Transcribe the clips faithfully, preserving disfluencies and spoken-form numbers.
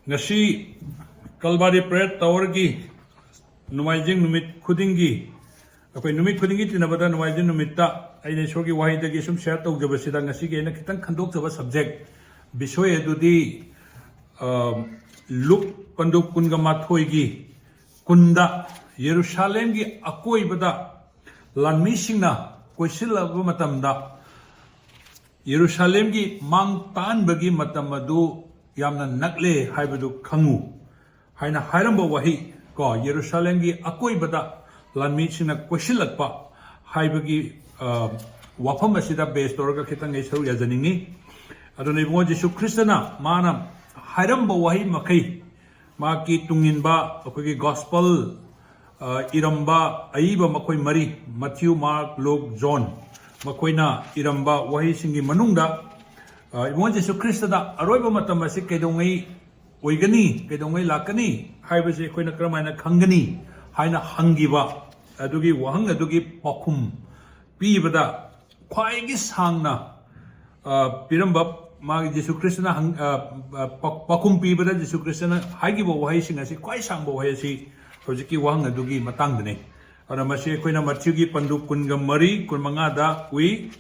ꯉꯁꯤ ꯀꯜꯕꯥꯔꯤ ꯄ꯭ꯔꯦꯌꯔ ꯇꯥꯋꯔꯒꯤ ꯅꯣꯡꯃꯥꯏꯖꯤꯡ ꯅꯨꯃꯤꯠ ꯈꯨꯗꯤꯡꯒꯤ, ꯑꯩꯈꯣꯏ ꯅꯨꯃꯤꯠ ꯈꯨꯗꯤꯡꯒꯤ ꯇꯤꯟꯅꯕꯗ ꯅꯣꯡꯃꯥꯏꯖꯤꯡ ꯅꯨꯃꯤꯠꯇ ꯑꯩꯅ ꯏꯁꯣꯔꯒꯤ ꯋꯥꯍꯩꯗꯒꯤ ꯁꯨꯝ ꯁꯤꯌꯥꯔ ꯇꯧꯖꯕꯁꯤꯗ, ꯉꯁꯤꯒꯤ ꯑꯩꯅ ꯈꯤꯇꯪ ꯈꯟꯗꯣꯛꯆꯕ ꯁꯕꯖꯦꯛ, ꯕꯤꯁꯣꯏ ꯑꯗꯨꯗꯤ, ꯑ, ꯂꯨꯛ ꯄꯟꯗꯨꯞ ꯀꯨꯟꯒ ꯃꯥꯊꯣꯏꯒꯤ ꯀꯨꯟꯗ ꯌꯦꯔꯨꯁꯥꯂꯦꯝꯒꯤ ꯑꯀꯣꯏꯕꯗ ꯂꯥꯟꯃꯤꯁꯤꯡꯅ ꯀꯣꯏꯁꯤꯜꯂꯕ ꯃꯇꯝꯗ, ꯌꯦꯔꯨꯁꯥꯂꯦꯝꯒꯤ ꯃꯥꯡ ꯇꯥꯛꯍꯟꯕꯒꯤ ꯃꯇꯝ ꯑꯗꯨ ꯌꯥꯝꯅ ꯅꯛꯂꯦ ꯍꯥꯏꯕꯗꯨ ꯈꯪꯉꯨ ꯍꯥꯏꯅ ꯍꯥꯏꯔꯝꯕ ꯋꯥꯍꯩ ꯀꯣ, ꯌꯦꯔꯨꯁꯥꯂꯦꯝꯒꯤ ꯑꯀꯣꯏꯕꯗ ꯂꯥꯟꯃꯤꯁꯤꯡꯅ ꯀꯣꯏꯁꯤꯜꯂꯛꯄ ꯍꯥꯏꯕꯒꯤ, ꯑ, ꯋꯥꯐꯝ ꯑꯁꯤꯗ ꯕꯦꯖ ꯇꯧꯔꯒ ꯈꯤꯇꯪ ꯑꯩ ꯁꯔꯨꯛ ꯌꯥꯖꯅꯤꯡꯉꯤ꯫ ꯑꯗꯨꯅ ꯏꯕꯨꯡꯉꯣ ꯖꯤꯁꯨ ꯈ꯭ꯔꯤꯁꯇꯅ ꯃꯥꯅ ꯍꯥꯏꯔꯝꯕ ꯋꯥꯍꯩ ꯃꯈꯩ, ꯃꯍꯥꯛꯀꯤ ꯇꯨꯡꯏꯟꯕ ꯑꯩꯈꯣꯏꯒꯤ ꯒꯣꯁꯄꯜ, ꯑ, ꯏꯔꯝꯕ ꯑꯏꯕ ꯃꯈꯣꯏ ꯃꯔꯤ, ꯃꯊ꯭ꯌꯨ, ꯃꯥꯔꯛ, ꯂꯨꯛ, ꯖꯣꯟ, ꯃꯈꯣꯏꯅ ꯏꯔꯝꯕ ꯋꯥꯍꯩꯁꯤꯡꯒꯤ ꯃꯅꯨꯡꯗ, ꯑ, ꯏꯕꯨꯡꯉꯣ ꯖꯤꯁꯨ ꯈ꯭ꯔꯤꯁꯇꯗ ꯑꯔꯣꯏꯕ ꯃꯇꯝ ꯑꯁꯤ ꯀꯩꯗꯧꯉꯩ ꯑꯣꯏꯒꯅꯤ, ꯀꯩꯗꯧꯉꯩ ꯂꯥꯛꯀꯅꯤ ꯍꯥꯏꯕꯁꯤ ꯑꯩꯈꯣꯏꯅ ꯀꯔꯝꯍꯥꯏꯅ ꯈꯪꯒꯅꯤ ꯍꯥꯏꯅ ꯍꯪꯈꯤꯕ ꯑꯗꯨꯒꯤ ꯋꯥꯍꯪ ꯑꯗꯨꯒꯤ ꯄꯥꯎꯈꯨꯝ ꯄꯤꯕꯗ, ꯈ꯭ꯋꯥꯏꯗꯒꯤ ꯁꯥꯡꯅ, ꯑ, ꯄꯤꯔꯝꯕ, ꯃꯥꯒꯤ ꯖꯤꯁꯨ ꯈ꯭ꯔꯤꯁꯇꯅ ꯍꯪ-, ꯑ, ꯑ, ꯄ-, ꯄꯥꯎꯈꯨꯝ ꯄꯤꯕꯗ ꯖꯤꯁꯨ ꯈ꯭ꯔꯤꯁꯇꯅ ꯍꯥꯏꯈꯤꯕ ꯋꯥꯍꯩꯁꯤꯡ ꯑꯁꯤ, ꯈ꯭ꯋꯥꯏ ꯁꯥꯡꯕ ꯋꯥꯍꯩ ꯑꯁꯤ ꯍꯧꯖꯤꯛꯀꯤ ꯋꯥꯍꯪ ꯑꯗꯨꯒꯤ ꯃꯇꯥꯡꯗꯅꯤ꯫ ꯑꯗꯨꯅ ꯃꯁꯤ ꯑꯩꯈꯣꯏꯅ ꯃꯊ꯭ꯌꯨꯒꯤ ꯄꯟꯗꯨꯞ ꯀꯨꯟꯒ ꯃꯔꯤ, ꯀꯨꯟꯃꯉꯥꯗ ꯎꯏ,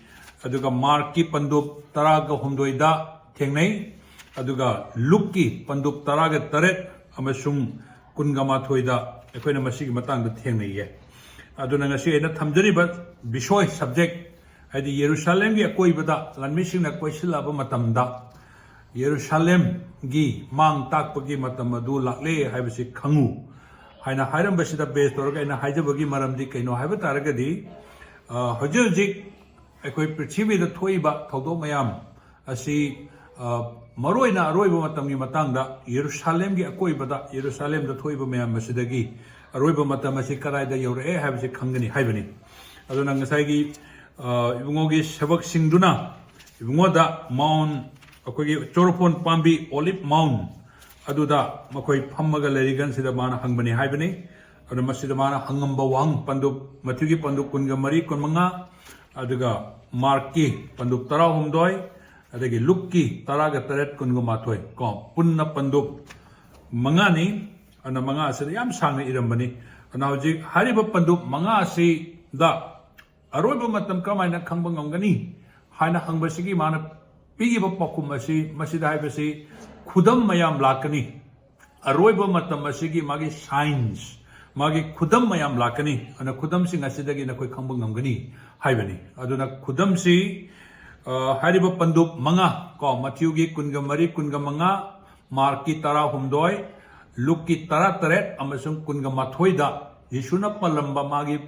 ꯑꯗꯨꯒ ꯃꯥꯔꯛꯀꯤ ꯄꯟꯗꯨꯞ ꯇꯔꯥꯒ ꯍꯨꯝꯗꯣꯏꯗ ꯊꯦꯡꯅꯩ, ꯑꯗꯨꯒ ꯂꯨꯛꯀꯤ ꯄꯟꯗꯨꯞ ꯇꯔꯥꯒ ꯇꯔꯦꯠ ꯑꯃꯁꯨꯡ ꯀꯨꯟꯒ ꯃꯥꯊꯣꯏꯗ ꯑꯩꯈꯣꯏꯅ ꯃꯁꯤꯒꯤ ꯃꯇꯥꯡꯗ ꯊꯦꯡꯅꯩꯌꯦ꯫ ꯑꯗꯨꯅ ꯉꯁꯤ ꯑꯩꯅ ꯊꯝꯖꯔꯤꯕ ꯕꯤꯁꯣꯏ, ꯁꯕꯖꯦꯛ, ꯍꯥꯏꯗꯤ ꯌꯦꯔꯨꯁꯥꯂꯦꯝꯒꯤ ꯑꯀꯣꯏꯕꯗ ꯂꯥꯟꯃꯤꯁꯤꯡꯅ ꯀꯣꯏꯁꯤꯜꯂꯛꯑꯕ ꯃꯇꯝꯗ, ꯌꯦꯔꯨꯁꯥꯂꯦꯝꯒꯤ ꯃꯥꯡ ꯇꯥꯛꯄꯒꯤ ꯃꯇꯝ ꯑꯗꯨ ꯂꯥꯛꯂꯦ ꯍꯥꯏꯕꯁꯤ ꯈꯪꯉꯨ ꯍꯥꯏꯅ ꯍꯥꯏꯔꯝꯕꯁꯤꯗ ꯕꯦꯖ ꯇꯧꯔꯒ ꯑꯩꯅ ꯍꯥꯏꯖꯕꯒꯤ ꯃꯔꯝꯗꯤ ꯀꯩꯅꯣ ꯍꯥꯏꯕ ꯇꯥꯔꯒꯗꯤ, ꯑ, ꯍꯧꯖꯤꯛ ꯍꯧꯖꯤꯛ ꯑꯩꯈꯣꯏ ꯄ꯭ꯔꯤꯊꯤꯕꯤꯗ ꯊꯣꯛꯏꯕ ꯊꯧꯗꯣꯛ ꯃꯌꯥꯝ ꯑꯁꯤ, ꯑ, ꯃꯔꯨꯑꯣꯏꯅ ꯑꯔꯣꯏꯕ ꯃꯇꯝꯒꯤ ꯃꯇꯥꯡꯗ ꯌꯦꯔꯨꯁꯥꯂꯦꯝꯒꯤ ꯑꯀꯣꯏꯕꯗ, ꯌꯦꯔꯨꯁꯥꯂꯦꯝꯗ ꯊꯣꯛꯏꯕ ꯃꯌꯥꯝ ꯑꯁꯤꯗꯒꯤ ꯑꯔꯣꯏꯕ ꯃꯇꯝ ꯑꯁꯤ ꯀꯗꯥꯏꯗ ꯌꯧꯔꯛꯑꯦ ꯍꯥꯏꯕꯁꯤ ꯈꯪꯒꯅꯤ ꯍꯥꯏꯕꯅꯤ꯫ ꯑꯗꯨꯅ ꯉꯁꯥꯏꯒꯤ, ꯑ, ꯏꯕꯨꯡꯉꯣꯒꯤ ꯁꯦꯕꯛꯁꯤꯡꯗꯨꯅ ꯏꯕꯨꯡꯉꯣꯗ ꯃꯥꯎꯟ, ꯑꯩꯈꯣꯏꯒꯤ ꯆꯣꯔꯐꯣꯟ ꯄꯥꯝꯕꯤ, ꯑꯣꯂꯤꯞ ꯃꯥꯎꯟ ꯑꯗꯨꯗ ꯃꯈꯣꯏ ꯐꯝꯃꯒ ꯂꯩꯔꯤꯀꯥꯟꯁꯤꯗ ꯃꯥꯅ ꯍꯪꯕꯅꯤ ꯍꯥꯏꯕꯅꯤ꯫ ꯑꯗꯨꯅ ꯃꯁꯤꯗ ꯃꯥꯅ ꯍꯪꯉꯝꯕ ꯋꯥꯍꯪ, ꯄꯟꯗꯨꯞ, ꯃꯊꯤꯒꯤ ꯄꯟꯗꯨꯞ ꯀꯨꯟꯒ ꯃꯔꯤ, ꯀꯨꯟꯃꯉꯥ, ꯑꯗꯨꯒ ꯃꯥꯔꯛꯀꯤ ꯄꯟꯗꯨꯞ ꯇꯔꯥꯍꯨꯝꯗꯣꯏ, ꯑꯗꯒꯤ ꯂꯨꯛꯀꯤ ꯇꯔꯥꯒ ꯇꯔꯦꯠ, ꯀꯨꯟꯒ ꯃꯥꯊꯣꯏ ꯀꯣ, ꯄꯨꯟꯅ ꯄꯟꯗꯨꯞ ꯃꯉꯥꯅꯤ꯫ ꯑꯗꯨꯅ ꯃꯉꯥ ꯑꯁꯤꯗ ꯌꯥꯝ ꯁꯥꯡꯅ ꯏꯔꯝꯕꯅꯤ꯫ ꯑꯗꯨꯅ ꯍꯧꯖꯤꯛ ꯍꯥꯏꯔꯤꯕ ꯄꯟꯗꯨꯞ ꯃꯉꯥ ꯑꯁꯤꯗ ꯑꯔꯣꯏꯕ ꯃꯇꯝ ꯀꯔꯝꯍꯥꯏꯅ ꯈꯪꯕ ꯉꯝꯒꯅꯤ ꯍꯥꯏꯅ ꯍꯪꯕꯁꯤꯒꯤ ꯃꯥꯅ ꯄꯤꯈꯤꯕ ꯄꯥꯎꯈꯨꯝ ꯑꯁꯤ, ꯃꯁꯤꯗ ꯍꯥꯏꯕꯁꯤ ꯈꯨꯗꯝ ꯃꯌꯥꯝ ꯂꯥꯛꯀꯅꯤ꯫ ꯑꯔꯣꯏꯕ ꯃꯇꯝ ꯑꯁꯤꯒꯤ ꯃꯥꯒꯤ signs, ꯃꯥꯒꯤ ꯈꯨꯗꯝ ꯃꯌꯥꯝ ꯂꯥꯛꯀꯅꯤ꯫ ꯑꯗꯨꯅ ꯈꯨꯗꯝꯁꯤꯡ ꯑꯁꯤꯗꯒꯤ ꯅꯈꯣꯏ ꯈꯪꯕ ꯉꯝꯒꯅꯤ ꯍꯥꯏꯕꯅꯤ꯫ ꯑꯗꯨꯅ ꯈꯨꯗꯝꯁꯤ, ꯑ, ꯍꯥꯏꯔꯤꯕ ꯄꯟꯗꯨꯞ ꯃꯉꯥ ꯀꯣ, ꯃꯊꯤꯌꯨꯒꯤ ꯀꯨꯟꯒ ꯃꯔꯤ, ꯀꯨꯟꯒ ꯃꯉꯥ, ꯃꯥꯔꯛꯀꯤ ꯇꯔꯥꯍꯨꯝꯗꯣꯏ, ꯂꯨꯛꯀꯤ ꯇꯔꯥꯇꯔꯦꯠ ꯑꯃꯁꯨꯡ ꯀꯨꯟꯒ ꯃꯥꯊꯣꯏꯗ ꯌꯦꯁꯨꯅ ꯄꯜꯂꯝꯕ ꯃꯥꯒꯤ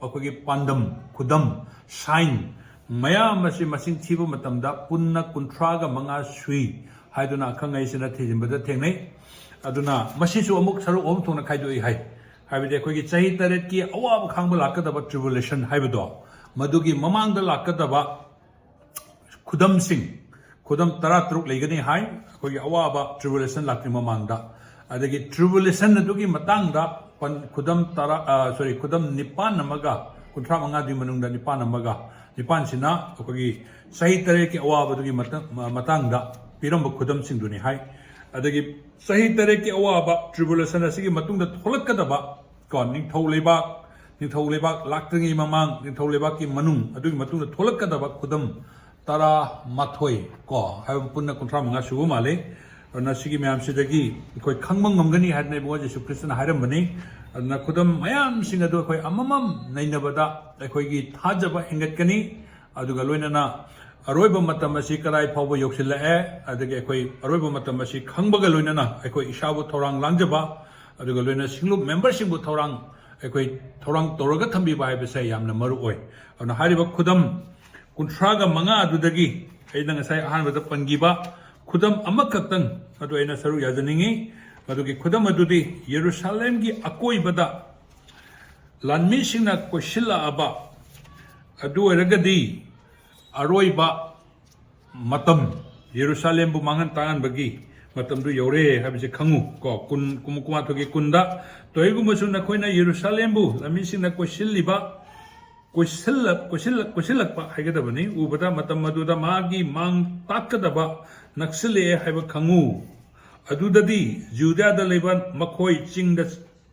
ꯑꯩꯈꯣꯏꯒꯤ ꯄꯥꯟꯗꯝ, ꯈꯨꯗꯝ, sign ꯃꯌꯥꯝ ꯑꯁꯤ ꯃꯁꯤꯡ ꯊꯤꯕ ꯃꯇꯝꯗ ꯄꯨꯟꯅ ꯀꯨꯟꯊ꯭ꯔꯥꯒ ꯃꯉꯥ ꯁꯨꯏ ꯍꯥꯏꯗꯨꯅ ꯑꯈꯪ ꯑꯍꯩꯁꯤꯅ ꯊꯤꯖꯤꯟꯕꯗ ꯊꯦꯡꯅꯩ꯫ ꯑꯗꯨꯅ ꯃꯁꯤꯁꯨ ꯑꯃꯨꯛ ꯁꯔꯨꯛ ꯑꯍꯨꯝ ꯊꯣꯛꯅ ꯈꯥꯏꯗꯣꯛꯏ ꯍꯥꯏ꯫ ꯍꯥꯏꯕꯗꯤ ꯑꯩꯈꯣꯏꯒꯤ ꯆꯍꯤ ꯇꯔꯦꯠꯀꯤ ꯑꯋꯥꯕ ꯈꯥꯡꯕ ꯂꯥꯛꯀꯗꯕ tribulation ꯍꯥꯏꯕꯗꯣ, ꯃꯗꯨꯒꯤ ꯃꯃꯥꯡꯗ ꯂꯥꯛꯀꯗꯕ ꯈꯨꯗꯝꯁꯤꯡ, ꯈꯨꯗꯝ ꯇꯔꯥꯇꯔꯨꯛ ꯂꯩꯒꯅꯤ ꯍꯥꯏ, ꯑꯩꯈꯣꯏꯒꯤ ꯑꯋꯥꯕ tribulation ꯂꯥꯛꯇ꯭ꯔꯤ ꯃꯃꯥꯡꯗ꯫ ꯑꯗꯒꯤ tribulation ꯑꯗꯨꯒꯤ ꯃꯇꯥꯡꯗ ꯄꯟ-, ꯈꯨꯗꯝ ꯇꯔꯥ, ꯑ, sorry, ꯈꯨꯗꯝ ꯅꯤꯄꯥꯟ ꯑꯃꯒ, ꯀꯨꯟꯊ꯭ꯔꯥ ꯃꯉꯥꯗꯨꯒꯤ ꯃꯅꯨꯡꯗ ꯅꯤꯄꯥꯟ ꯑꯃꯒ, ꯅꯤꯄꯥꯟꯁꯤꯅ ꯑꯩꯈꯣꯏꯒꯤ ꯆꯍꯤ ꯇꯔꯦꯠꯀꯤ ꯑꯋꯥꯕꯗꯨꯒꯤ ꯃꯇꯥꯡ-, ꯃ-, ꯃꯇꯥꯡꯗ ꯄꯤꯔꯝꯕ ꯈꯨꯗꯝꯁꯤꯡꯗꯨꯅꯤ ꯍꯥꯏ꯫ ꯑꯗꯒꯤ ꯆꯍꯤ ꯇꯔꯦꯠꯀꯤ ꯑꯋꯥꯕ tribulation ꯑꯁꯤꯒꯤ ꯃꯇꯨꯡꯗ ꯊꯣꯛꯂꯛꯀꯗꯕ ꯀꯣ, ꯅꯤꯡꯊꯧ ꯂꯩꯕꯥꯛ, ꯅꯤꯡꯊꯧ ꯂꯩꯕꯥꯛ ꯂꯥꯛꯇ꯭ꯔꯤꯉꯩ ꯃꯃꯥꯡ, ꯅꯤꯡꯊꯧ ꯂꯩꯕꯥꯛꯀꯤ ꯃꯅꯨꯡ, ꯑꯗꯨꯒꯤ ꯃꯇꯨꯡꯗ ꯊꯣꯛꯂꯛꯀꯗꯕ ꯈꯨꯗꯝ ꯇꯔꯥꯃꯥꯊꯣꯏ ꯀꯣ, ꯍꯥꯏꯕ ꯄꯨꯟꯅ ꯀꯨꯟꯊ꯭ꯔꯥ ꯃꯉꯥ ꯁꯨꯕ ꯃꯥꯜꯂꯤ꯫ ꯑꯗꯨꯅ ꯁꯤꯒꯤ ꯃꯌꯥꯝꯁꯤꯗꯒꯤ ꯑꯩꯈꯣꯏ ꯈꯪꯕ ꯉꯝꯒꯅꯤ ꯍꯥꯏꯗꯅ ꯏꯕꯨꯡꯉꯣ ꯖꯤꯁꯨ ꯈ꯭ꯔꯤꯁꯇꯅ ꯍꯥꯏꯔꯝꯕꯅꯤ꯫ ꯑꯗꯨꯅ ꯈꯨꯗꯝ ꯃꯌꯥꯝꯁꯤꯡ ꯑꯗꯨ ꯑꯩꯈꯣꯏ ꯑꯃꯃꯝ ꯅꯩꯅꯕꯗ ꯑꯩꯈꯣꯏꯒꯤ ꯊꯥꯖꯕ ꯍꯦꯟꯒꯠꯀꯅꯤ꯫ ꯑꯗꯨꯒ ꯂꯣꯏꯅꯅ ꯑꯔꯣꯏꯕ ꯃꯇꯝ ꯑꯁꯤ ꯀꯗꯥꯏ ꯐꯥꯎꯕ ꯌꯧꯁꯤꯜꯂꯛꯑꯦ, ꯑꯗꯒꯤ ꯑꯩꯈꯣꯏ ꯑꯔꯣꯏꯕ ꯃꯇꯝ ꯑꯁꯤ ꯈꯪꯕꯒ ꯂꯣꯏꯅꯅ ꯑꯩꯈꯣꯏ ꯏꯁꯥꯕꯨ ꯊꯧꯔꯥꯡ ꯂꯥꯡꯖꯕ, ꯑꯗꯨꯒ ꯂꯣꯏꯅꯅ ꯁꯤꯡꯂꯨꯞ ꯃꯦꯝꯕꯔꯁꯤꯡꯕꯨ ꯊꯧꯔꯥꯡ, ꯑꯩꯈꯣꯏ ꯊꯧꯔꯥꯡ ꯇꯧꯔꯒ ꯊꯝꯕꯤꯕ ꯍꯥꯏꯕꯁꯦ ꯌꯥꯝꯅ ꯃꯔꯨ ꯑꯣꯏ꯫ ꯑꯗꯨꯅ ꯍꯥꯏꯔꯤꯕ ꯈꯨꯗꯝ ꯀꯨꯟꯊ꯭ꯔꯥꯒ ꯃꯉꯥ ꯑꯗꯨꯗꯒꯤ ꯑꯩꯅ ꯉꯁꯥꯏ ꯑꯍꯥꯟꯕꯗ ꯄꯟꯈꯤꯕ ꯈꯨꯗꯝ ꯑꯃꯈꯛꯇꯪ ꯑꯗꯨ ꯑꯩꯅ ꯁꯔꯨꯛ ꯌꯥꯖꯅꯤꯡꯉꯤ꯫ ꯃꯗꯨꯒꯤ ꯈꯨꯗꯝ ꯑꯗꯨꯗꯤ ꯌꯦꯔꯨꯁꯥꯂꯦꯝꯒꯤ ꯑꯀꯣꯏꯕꯗ ꯂꯥꯟꯃꯤꯁꯤꯡꯅ ꯀꯣꯏꯁꯤꯜꯂꯛꯑꯕ ꯑꯗꯨ ꯑꯣꯏꯔꯒꯗꯤ ꯑꯔꯣꯏꯕ ꯃꯇꯝ, ꯌꯦꯔꯨꯁꯥꯂꯦꯝꯕꯨ ꯃꯥꯡꯍꯟ ꯇꯥꯛꯍꯟꯕꯒꯤ ꯃꯇꯝꯗꯨ ꯌꯧꯔꯦ ꯍꯥꯏꯕꯁꯦ ꯈꯪꯉꯨ꯫ ꯀꯣ, ꯀꯨꯟ, ꯀꯨꯟ, ꯀꯨꯟꯃꯥꯊꯣꯏꯒꯤ ꯀꯨꯟꯗ, "ꯇꯧꯏꯒꯨꯝꯕꯁꯨ ꯅꯈꯣꯏꯅ ꯌꯦꯔꯨꯁꯥꯂꯦꯝꯕꯨ ꯂꯥꯟꯃꯤꯁꯤꯡꯅ ꯀꯣꯏꯁꯤꯜꯂꯤꯕ ꯀꯣꯏꯁꯤꯜꯂꯛ ꯀꯣꯏꯁꯤꯜꯂꯛ ꯀꯣꯏꯁꯤꯜꯂꯛꯄ ꯍꯥꯏꯒꯗꯕꯅꯤ꯫ ꯎꯕꯗ ꯃꯇꯝ ꯑꯗꯨꯗ ꯃꯥꯒꯤ ꯃꯥꯡ ꯇꯥꯛꯀꯗꯕ ꯅꯛꯁꯤꯜꯂꯛꯑꯦ ꯍꯥꯏꯕ ꯈꯪꯉꯨ꯫ ꯑꯗꯨꯗꯗꯤ ꯖꯨꯗꯤꯌꯥꯗ ꯂꯩꯕ ꯃꯈꯣꯏ ꯆꯤꯡꯗ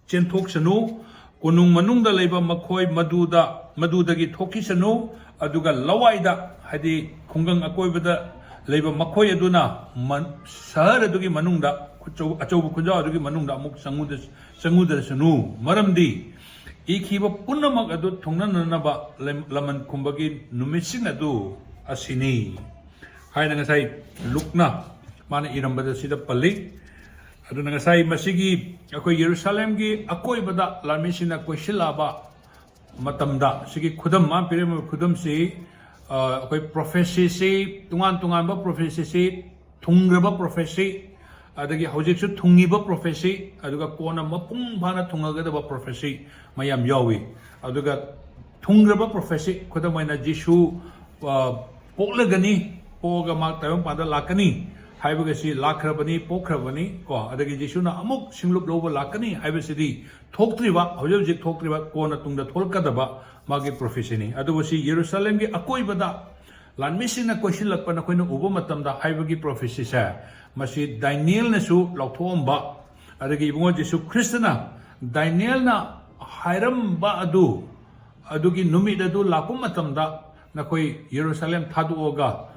ꯆꯦꯟꯊꯣꯛꯁꯅꯨ꯫ ꯀꯣꯅꯨꯡ ꯃꯅꯨꯡꯗ ꯂꯩꯕ ꯃꯈꯣꯏ ꯃꯗꯨꯗ ꯃꯗꯨꯗꯒꯤ ꯊꯣꯛꯈꯤꯁꯅꯨ꯫ ꯑꯗꯨꯒ ꯂꯋꯥꯏꯗ, ꯍꯥꯏꯗꯤ ꯈꯨꯡꯒꯪ ꯑꯀꯣꯏꯕꯗ ꯂꯩꯕ ꯃꯈꯣꯏ ꯑꯗꯨꯅ ꯃꯟ- ꯁꯍꯔ ꯑꯗꯨꯒꯤ ꯃꯅꯨꯡꯗ, ꯑꯆꯧ- ꯑꯆꯧꯕ ꯈꯨꯟꯖꯥꯎ ꯑꯗꯨꯒꯤ ꯃꯅꯨꯡꯗ ꯑꯃꯨꯛ ꯆꯪꯉꯨꯗ- ꯆꯪꯉꯨꯗꯁꯅꯨ꯫ ꯃꯔꯝꯗꯤ ꯏꯈꯤꯕ ꯄꯨꯝꯅꯃꯛ ꯑꯗꯨ ꯊꯨꯡꯅꯅꯅꯕ ꯂꯝ- ꯂꯃꯟ ꯈꯨꯝꯕꯒꯤ ꯅꯨꯃꯤꯠꯁꯤꯡ ꯑꯗꯨ ꯑꯁꯤꯅꯤ ꯍꯥꯏꯅ ꯉꯁꯥꯏ ꯂꯨꯛꯅ ꯃꯥꯅ ꯏꯔꯝꯕꯗ ꯁꯤꯗ ꯄꯜꯂꯤ꯫ ꯑꯗꯨꯅ ꯉꯁꯥꯏ ꯃꯁꯤꯒꯤ ꯑꯩꯈꯣꯏ ꯌꯦꯔꯨꯁꯥꯂꯦꯝꯒꯤ ꯑꯀꯣꯏꯕꯗ ꯂꯥꯟꯃꯤꯁꯤꯡꯅ ꯀꯣꯏꯁꯤꯜꯂꯛꯑꯕ ꯃꯇꯝꯗ, ꯁꯤꯒꯤ ꯈꯨꯗꯝ, ꯃꯥ ꯄꯤꯔꯝꯃꯤꯕ ꯈꯨꯗꯝꯁꯤ, ꯑ, ꯑꯩꯈꯣꯏ ꯄ꯭ꯔꯣꯐꯦꯁꯤꯁꯤ, ꯇꯣꯉꯥꯟ ꯇꯣꯉꯥꯟꯕ ꯄ꯭ꯔꯣꯐꯦꯁꯤꯁꯤ, ꯊꯨꯡꯈ꯭ꯔꯕ ꯄ꯭ꯔꯣꯐꯦꯁꯤ, ꯑꯗꯒꯤ ꯍꯧꯖꯤꯛꯁꯨ ꯊꯨꯡꯉꯤꯕ ꯄ꯭ꯔꯣꯐꯦꯁꯤ, ꯑꯗꯨꯒ ꯀꯣꯟꯅ ꯃꯄꯨꯡ ꯐꯥꯅ ꯊꯨꯡꯉꯒꯗꯕ ꯄ꯭ꯔꯣꯐꯦꯁꯤ ꯃꯌꯥꯝ ꯌꯥꯎꯏ꯫ ꯑꯗꯨꯒ ꯊꯨꯡꯈ꯭ꯔꯕ ꯄ꯭ꯔꯣꯐꯦꯁꯤ, ꯈꯨꯗꯝ ꯑꯣꯏꯅ ꯖꯤꯁꯨ, ꯑ, ꯄꯣꯛꯂꯒꯅꯤ, ꯄꯣꯛꯑꯒ ꯃꯥ ꯇꯥꯏꯕꯪꯄꯥꯟꯗ ꯂꯥꯛꯀꯅꯤ ꯍꯥꯏꯕꯒꯁꯤ ꯂꯥꯛꯈ꯭ꯔꯕꯅꯤ, ꯄꯣꯛꯈ꯭ꯔꯕꯅꯤ ꯀꯣ꯫ ꯑꯗꯒꯤ ꯖꯤꯁꯨꯅ ꯑꯃꯨꯛ ꯁꯤꯡꯂꯨꯞ ꯂꯧꯕ ꯂꯥꯛꯀꯅꯤ ꯍꯥꯏꯕꯁꯤꯗꯤ ꯊꯣꯛꯇ꯭ꯔꯤꯕ, ꯍꯧꯖꯤꯛ ꯍꯧꯖꯤꯛ ꯊꯣꯛꯇ꯭ꯔꯤꯕ, ꯀꯣꯟꯅ ꯇꯨꯡꯗ ꯊꯣꯛꯂꯛꯀꯗꯕ ꯃꯥꯒꯤ ꯄ꯭ꯔꯣꯐꯦꯁꯤꯅꯤ꯫ ꯑꯗꯨꯕꯨ ꯁꯤ ꯌꯦꯔꯨꯁꯥꯂꯦꯝꯒꯤ ꯑꯀꯣꯏꯕꯗ ꯂꯥꯟꯃꯤꯁꯤꯡꯅ ꯀꯣꯏꯁꯤꯜꯂꯛꯄ ꯅꯈꯣꯏꯅ ꯎꯕ ꯃꯇꯝꯗ ꯍꯥꯏꯕꯒꯤ ꯄ꯭ꯔꯣꯐꯦꯁꯤꯁꯦ, ꯃꯁꯤ ꯗꯥꯅꯤꯌꯦꯜꯅꯁꯨ ꯂꯥꯎꯊꯣꯛꯑꯝꯕ, ꯑꯗꯒꯤ ꯏꯕꯨꯡꯉꯣ ꯖꯤꯁꯨ ꯈ꯭ꯔꯤꯁꯇꯅ ꯗꯥꯅꯤꯌꯦꯜꯅ ꯍꯥꯏꯔꯝꯕ ꯑꯗꯨ, ꯑꯗꯨꯒꯤ ꯅꯨꯃꯤꯠ ꯑꯗꯨ ꯂꯥꯛꯄ ꯃꯇꯝꯗ ꯅꯈꯣꯏ ꯌꯦꯔꯨꯁꯥꯂꯦꯝ ꯊꯥꯗꯣꯛꯑꯒ,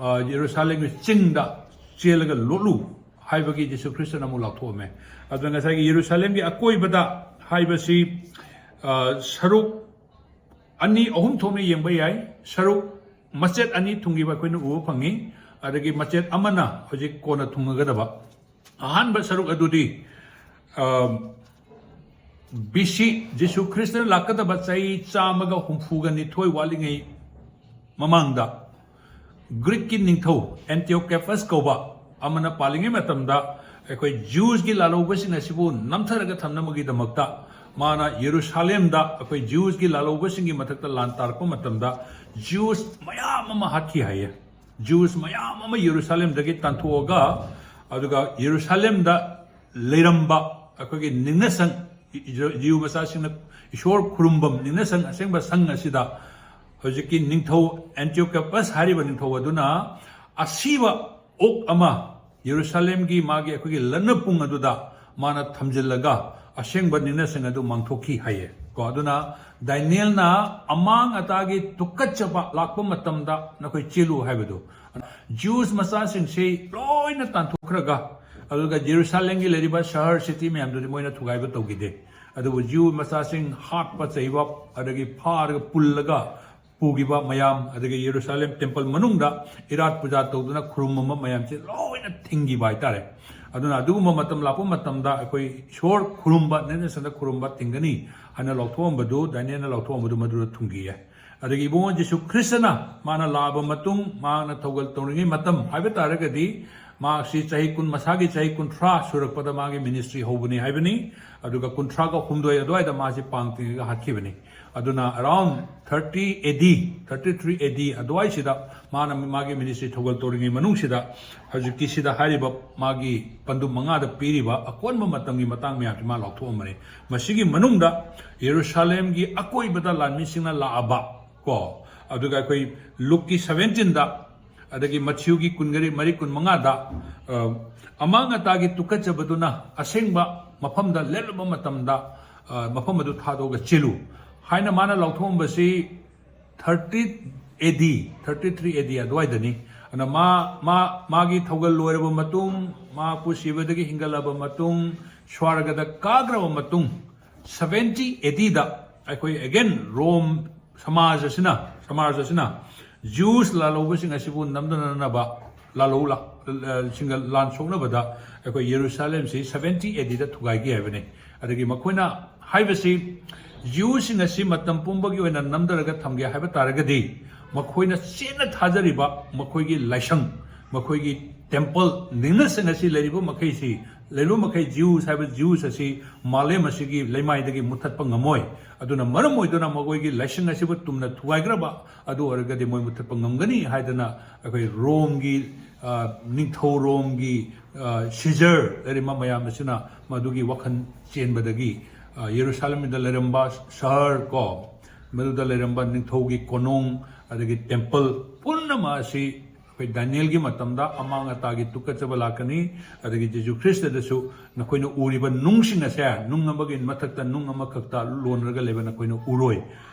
ꯑ, ꯌꯦꯔꯨꯁꯥꯂꯦꯝꯒꯤ ꯆꯤꯡꯗ ꯆꯦꯜꯂꯒ ꯂꯣꯠꯂꯨ ꯍꯥꯏꯕꯒꯤ ꯖꯤꯁꯨ ꯈ꯭ꯔꯤꯁꯇꯅ ꯑꯃꯨꯛ ꯂꯥꯎꯊꯣꯛꯑꯝꯃꯦ꯫ ꯑꯗꯨꯅ ꯉꯁꯥꯏꯒꯤ ꯌꯦꯔꯨꯁꯥꯂꯦꯝꯒꯤ ꯑꯀꯣꯏꯕꯗ ꯍꯥꯏꯕꯁꯤ, ꯑ, ꯁꯔꯨꯛ ꯑꯅꯤ ꯑꯍꯨꯝ ꯊꯣꯛꯅ ꯌꯦꯡꯕ ꯌꯥꯏ꯫ ꯁꯔꯨꯛ ꯃꯆꯦꯠ ꯑꯅꯤ ꯊꯨꯡꯈꯤꯕ ꯑꯩꯈꯣꯏꯅ ꯎꯕ ꯐꯪꯉꯤ, ꯑꯗꯒꯤ ꯃꯆꯦꯠ ꯑꯃꯅ ꯍꯧꯖꯤꯛ ꯀꯣꯟꯅ ꯊꯨꯡꯉꯒꯗꯕ꯫ ꯑꯍꯥꯟꯕ ꯁꯔꯨꯛ ꯑꯗꯨꯗꯤ, ꯑ, ꯕꯤ ꯁꯤ, ꯖꯤꯁꯨ ꯈ꯭ꯔꯤꯁꯇꯅ ꯂꯥꯛꯀꯗꯕ ꯆꯍꯤ ꯆꯥꯝꯃꯒ ꯍꯨꯝꯐꯨꯒ ꯅꯤꯊꯣꯏ ꯋꯥꯠꯂꯤꯉꯩ ꯃꯃꯥꯡꯗ, ꯒ꯭ꯔꯤꯛꯀꯤ ꯅꯤꯡꯊꯧ ꯑꯦꯟꯇꯤꯑꯣꯀꯦꯐꯁ ꯀꯧꯕ ꯑꯃꯅ ꯄꯥꯜꯂꯤꯉꯩ ꯃꯇꯝꯗ, ꯑꯩꯈꯣꯏ ꯖ꯭ꯌꯨꯁꯀꯤ ꯂꯥꯜꯍꯧꯕꯁꯤꯡ ꯑꯁꯤꯕꯨ ꯅꯝꯊꯔꯒ ꯊꯝꯅꯕꯒꯤꯗꯃꯛꯇ, ꯃꯥꯅ ꯌꯦꯔꯨꯁꯥꯂꯦꯝꯗ ꯑꯩꯈꯣꯏ ꯖ꯭ꯌꯨꯁꯀꯤ ꯂꯥꯜꯍꯧꯕꯁꯤꯡꯒꯤ ꯃꯊꯛꯇ ꯂꯥꯟ ꯇꯥꯔꯛꯄ ꯃꯇꯝꯗ, ꯖ꯭ꯌꯨꯁ ꯃꯌꯥꯝ ꯑꯃ ꯍꯥꯠꯈꯤ ꯍꯥꯏꯌꯦ꯫ ꯖ꯭ꯌꯨꯁ ꯃꯌꯥꯝ ꯑꯃ ꯌꯦꯔꯨꯁꯥꯂꯦꯝꯗꯒꯤ ꯇꯥꯟꯊꯣꯛꯑꯒ, ꯑꯗꯨꯒ ꯌꯦꯔꯨꯁꯥꯂꯦꯝꯗ ꯂꯩꯔꯝꯕ ꯑꯩꯈꯣꯏꯒꯤ ꯅꯤꯡꯅꯁꯪ, ꯖꯤꯎ ꯃꯆꯥꯁꯤꯡꯅ ꯏꯁꯣꯔ ꯈꯨꯔꯨꯝꯐꯝ ꯅꯤꯡꯅ ꯁꯪ, ꯑꯁꯦꯡꯕ ꯁꯪ ꯑꯁꯤꯗ ꯍꯧꯖꯤꯛꯀꯤ ꯅꯤꯡꯊꯧ ꯑꯦꯟꯇꯤꯌꯣꯀꯁ ꯍꯥꯏꯔꯤꯕ ꯅꯤꯡꯊꯧ ꯑꯗꯨꯅ ꯑꯁꯤꯕ ꯑꯣꯛ ꯑꯃ ꯌꯦꯔꯨꯁꯥꯂꯦꯝꯒꯤ ꯃꯥꯒꯤ ꯑꯩꯈꯣꯏꯒꯤ ꯂꯟꯅꯄꯨꯡ ꯑꯗꯨꯗ ꯃꯥꯅ ꯊꯝꯖꯤꯜꯂꯒ ꯑꯁꯦꯡꯕ ꯅꯤꯡꯅ ꯁꯪ ꯑꯗꯨ ꯃꯥꯡꯊꯣꯛꯈꯤ ꯍꯥꯏꯌꯦ ꯀꯣ꯫ ꯑꯗꯨꯅ ꯗꯥꯅꯤꯌꯦꯜꯅ ꯑꯃꯥꯡ ꯑꯇꯥꯒꯤ ꯇꯨꯀꯠꯆꯕ ꯂꯥꯛꯄ ꯃꯇꯝꯗ ꯅꯈꯣꯏ ꯆꯦꯜꯂꯨ ꯍꯥꯏꯕꯗꯨ, ꯖꯤꯎꯁ ꯃꯆꯥꯁꯤꯡꯁꯤ ꯂꯣꯏꯅ ꯇꯥꯟꯊꯣꯛꯈ꯭ꯔꯒ, ꯑꯗꯨꯒ ꯖꯦꯔꯨꯁꯥꯂꯦꯝꯒꯤ ꯂꯩꯔꯤꯕ ꯁꯍꯔ, ꯁꯤꯇꯤ ꯃꯌꯥꯝꯗꯨꯗꯤ ꯃꯣꯏꯅ ꯊꯨꯒꯥꯏꯕ ꯇꯧꯈꯤꯗꯦ꯫ ꯑꯗꯨꯕꯨ ꯖꯤꯎ ꯃꯆꯥꯁꯤꯡ ꯍꯥꯠꯄ ꯆꯩꯕ, ꯑꯗꯒꯤ ꯐꯥꯔꯒ ꯄꯨꯜꯂꯒ ꯄꯨꯈꯤꯕ ꯃꯌꯥꯝ, ꯑꯗꯒꯤ ꯌꯦꯔꯨꯁꯥꯂꯦꯝ ꯇꯦꯝꯄꯜ ꯃꯅꯨꯡꯗ ꯏꯔꯥꯠ ꯄꯨꯖꯥ ꯇꯧꯗꯨꯅ ꯈꯨꯔꯨꯝꯃꯝꯕ ꯃꯌꯥꯝꯁꯦ ꯂꯣꯏꯅ ꯊꯤꯡꯈꯤꯕ ꯍꯥꯏꯇꯥꯔꯦ꯫ ꯑꯗꯨꯅ ꯑꯗꯨꯒꯨꯝꯕ ꯃꯇꯝ ꯂꯥꯛꯄ ꯃꯇꯝꯗ ꯑꯩꯈꯣꯏ ꯏꯁꯣꯔ ꯈꯨꯔꯨꯝꯕ, ꯅꯤꯡꯅ ꯁꯪꯗ ꯈꯨꯔꯨꯝꯕ ꯊꯤꯡꯒꯅꯤ ꯍꯥꯏꯅ ꯂꯥꯎꯊꯣꯛꯑꯝꯕꯗꯨ, ꯗꯥꯅꯤꯌꯦꯜꯅ ꯂꯥꯎꯊꯣꯛꯑꯝꯕꯗꯨ ꯃꯗꯨꯗ ꯊꯨꯡꯈꯤꯌꯦ꯫ ꯑꯗꯒꯤ ꯏꯕꯨꯡꯉꯣ ꯖꯤꯁꯨ ꯈ꯭ꯔꯤꯁꯇꯅ ꯃꯥꯅ ꯂꯥꯛꯑꯕ ꯃꯇꯨꯡ, ꯃꯍꯥꯛꯅ ꯊꯧꯒꯜ ꯇꯧꯔꯤꯉꯩ ꯃꯇꯝ ꯍꯥꯏꯕ ꯇꯥꯔꯒꯗꯤ, ꯃꯍꯥꯛꯁꯤ ꯆꯍꯤ ꯀꯨꯟ, ꯃꯁꯥꯒꯤ ꯆꯍꯤ ꯀꯨꯟꯊ꯭ꯔꯥ ꯁꯨꯔꯛꯄꯗ ꯃꯥꯒꯤ ꯃꯤꯅꯤꯁꯇ꯭ꯔꯤ ꯍꯧꯕꯅꯤ ꯍꯥꯏꯕꯅꯤ꯫ ꯑꯗꯨꯒ ꯀꯨꯟꯊ꯭ꯔꯥꯒ ꯍꯨꯝꯗꯣꯏ ꯑꯗꯨꯋꯥꯏꯗ ꯃꯥꯁꯤ ꯄꯥꯡ ꯇꯤꯡꯉꯒ ꯍꯥꯠꯈꯤꯕꯅꯤ꯫ ꯑꯗꯨꯅ around thirty A D, thirty three A D ꯑꯗꯨꯋꯥꯏꯁꯤꯗ ꯃꯥꯅ ꯃꯥꯒꯤ ꯃꯤꯅꯤꯁꯇ꯭ꯔꯤ ꯊꯧꯒꯜ ꯇꯧꯔꯤꯉꯩ ꯃꯅꯨꯡꯁꯤꯗ ꯍꯧꯖꯤꯛꯀꯤ ꯁꯤꯗ ꯍꯥꯏꯔꯤꯕ ꯃꯥꯒꯤ ꯄꯟꯗꯨꯞ ꯃꯉꯥꯗ ꯄꯤꯔꯤꯕ ꯑꯀꯣꯟꯕ ꯃꯇꯝꯒꯤ ꯃꯇꯥꯡ ꯃꯌꯥꯝꯁꯤ ꯃꯥ ꯂꯥꯎꯊꯣꯛꯑꯝꯕꯅꯤ꯫ ꯃꯁꯤꯒꯤ ꯃꯅꯨꯡꯗ ꯌꯦꯔꯨꯁꯥꯂꯦꯝꯒꯤ ꯑꯀꯣꯏꯕꯗ ꯂꯥꯟꯃꯤꯁꯤꯡꯅ ꯂꯥꯛꯑꯕ ꯀꯣ, ꯑꯗꯨꯒ ꯑꯩꯈꯣꯏ ꯂꯨꯛꯀꯤ seventeenꯗ, ꯑꯗꯒꯤ ꯃꯊꯤꯌꯨꯒꯤ ꯀꯨꯟꯒꯔꯤ ꯃꯔꯤ ꯀꯨꯟꯃꯉꯥꯗ, ꯑ, ꯑꯃꯥꯡ ꯑꯇꯥꯒꯤ ꯇꯨꯀꯠꯆꯕꯗꯨꯅ ꯑꯁꯦꯡꯕ ꯃꯐꯝꯗ ꯂꯦꯞꯂꯕ ꯃꯇꯝꯗ, ꯑ, ꯃꯐꯝ ꯑꯗꯨ ꯊꯥꯗꯣꯛꯑꯒ ꯆꯦꯜꯂꯨ ꯍꯥꯏꯅ ꯃꯥꯅ ꯂꯥꯎꯊꯣꯛꯑꯝꯕꯁꯤ thirty A D, thirty three A D ꯑꯗꯨꯋꯥꯏꯗꯅꯤ꯫ ꯑꯗꯨꯅ ꯃꯥ, ꯃꯥ, ꯃꯥꯒꯤ ꯊꯧꯒꯜ ꯂꯣꯏꯔꯕ ꯃꯇꯨꯡ, ꯃꯥ ꯄꯨꯟꯁꯤꯕꯗꯒꯤ ꯍꯤꯡꯒꯠꯂꯕ ꯃꯇꯨꯡ, ꯁ꯭ꯋꯔꯒꯗ ꯀꯥꯈ꯭ꯔꯕ ꯃꯇꯨꯡ, seventy A Dꯗ ꯑꯩꯈꯣꯏ again ꯔꯣꯝ ꯁꯃꯥꯖ ꯑꯁꯤꯅ, ꯁꯃꯥꯖ ꯑꯁꯤꯅ ꯖꯤꯎꯁ ꯂꯥꯜꯍꯧꯕꯁꯤꯡ ꯑꯁꯤꯕꯨ ꯅꯝꯊꯅꯅꯕ ꯂꯥꯜꯍꯧ ꯂꯥ-, ꯁꯤꯡꯒ ꯂꯥꯟ ꯁꯣꯛꯅꯕꯗ ꯑꯩꯈꯣꯏ ꯌꯦꯔꯨꯁꯥꯂꯦꯝꯁꯤ seventy A Dꯗ ꯊꯨꯒꯥꯏꯈꯤ ꯍꯥꯏꯕꯅꯤ꯫ ꯑꯗꯒꯤ ꯃꯈꯣꯏꯅ ꯍꯥꯏꯕꯁꯤ, ꯖꯤꯎꯁꯤꯡ ꯑꯁꯤ ꯃꯇꯝ ꯄꯨꯝꯕꯒꯤ ꯑꯣꯏꯅ ꯅꯝꯊꯔꯒ ꯊꯝꯒꯦ ꯍꯥꯏꯕ ꯇꯥꯔꯒꯗꯤ, ꯃꯈꯣꯏꯅ ꯆꯦꯠꯅ ꯊꯥꯖꯔꯤꯕ ꯃꯈꯣꯏꯒꯤ ꯂꯥꯏꯁꯪ, ꯃꯈꯣꯏꯒꯤ ꯇꯦꯝꯄꯜ, ꯅꯤꯡꯅꯁꯪ ꯑꯁꯤ ꯂꯩꯔꯤꯕ ꯃꯈꯩꯁꯤ, ꯂꯩꯔꯤꯕ ꯃꯈꯩ ꯖꯤꯎꯁ ꯍꯥꯏꯕ ꯖꯤꯎꯁ ꯑꯁꯤ ꯃꯥꯂꯦꯝ ꯑꯁꯤꯒꯤ ꯂꯩꯃꯥꯏꯗꯒꯤ ꯃꯨꯠꯊꯠꯄ ꯉꯝꯃꯣꯏ꯫ ꯑꯗꯨꯅ ꯃꯔꯝ ꯑꯣꯏꯗꯨꯅ ꯃꯈꯣꯏꯒꯤ ꯂꯥꯏꯁꯪ ꯑꯁꯤꯕꯨ ꯇꯨꯝꯅ ꯊꯨꯒꯥꯏꯈ꯭ꯔꯕ ꯑꯗꯨ ꯑꯣꯏꯔꯒꯗꯤ ꯃꯣꯏ ꯃꯨꯠꯊꯠꯄ ꯉꯝꯒꯅꯤ ꯍꯥꯏꯗꯅ ꯑꯩꯈꯣꯏ ꯔꯣꯝꯒꯤ, ꯑ, ꯅꯤꯡꯊꯧ ꯔꯣꯝꯒꯤ, ꯑ, ꯁꯤꯖꯔ ꯂꯩꯔꯤꯕ ꯃꯌꯥꯝ ꯑꯁꯤꯅ ꯃꯗꯨꯒꯤ ꯋꯥꯈꯜ ꯆꯦꯟꯕꯗꯒꯤ ꯌꯦꯔꯨꯁꯥꯂꯦꯝꯗ ꯂꯩꯔꯝꯕ ꯁꯍꯔ ꯀꯣ, ꯃꯗꯨꯗ ꯂꯩꯔꯝꯕ ꯅꯤꯡꯊꯧꯒꯤ ꯀꯣꯅꯨꯡ, ꯑꯗꯒꯤ ꯇꯦꯝꯄꯜ ꯄꯨꯝꯅꯃꯛ ꯑꯁꯤ ꯑꯩꯈꯣꯏ ꯗꯥꯅꯤꯌꯦꯜꯒꯤ ꯃꯇꯝꯗ ꯑꯃꯥꯡ ꯑꯇꯥꯒꯤ ꯇꯨꯀꯠꯆꯕ ꯂꯥꯛꯀꯅꯤ꯫ ꯑꯗꯒꯤ ꯖꯤꯁꯨ ꯈ꯭ꯔꯤꯁꯇꯗꯁꯨ, "ꯅꯈꯣꯏꯅ ꯎꯔꯤꯕ ꯅꯨꯡꯁꯤꯡ ꯑꯁꯦ ꯅꯨꯡ ꯑꯃꯒꯤ ꯃꯊꯛꯇ ꯅꯨꯡ ꯑꯃꯈꯛꯇ ꯂꯣꯟꯔꯒ ꯂꯩꯕ ꯅꯈꯣꯏꯅ ꯎꯔꯣꯏ"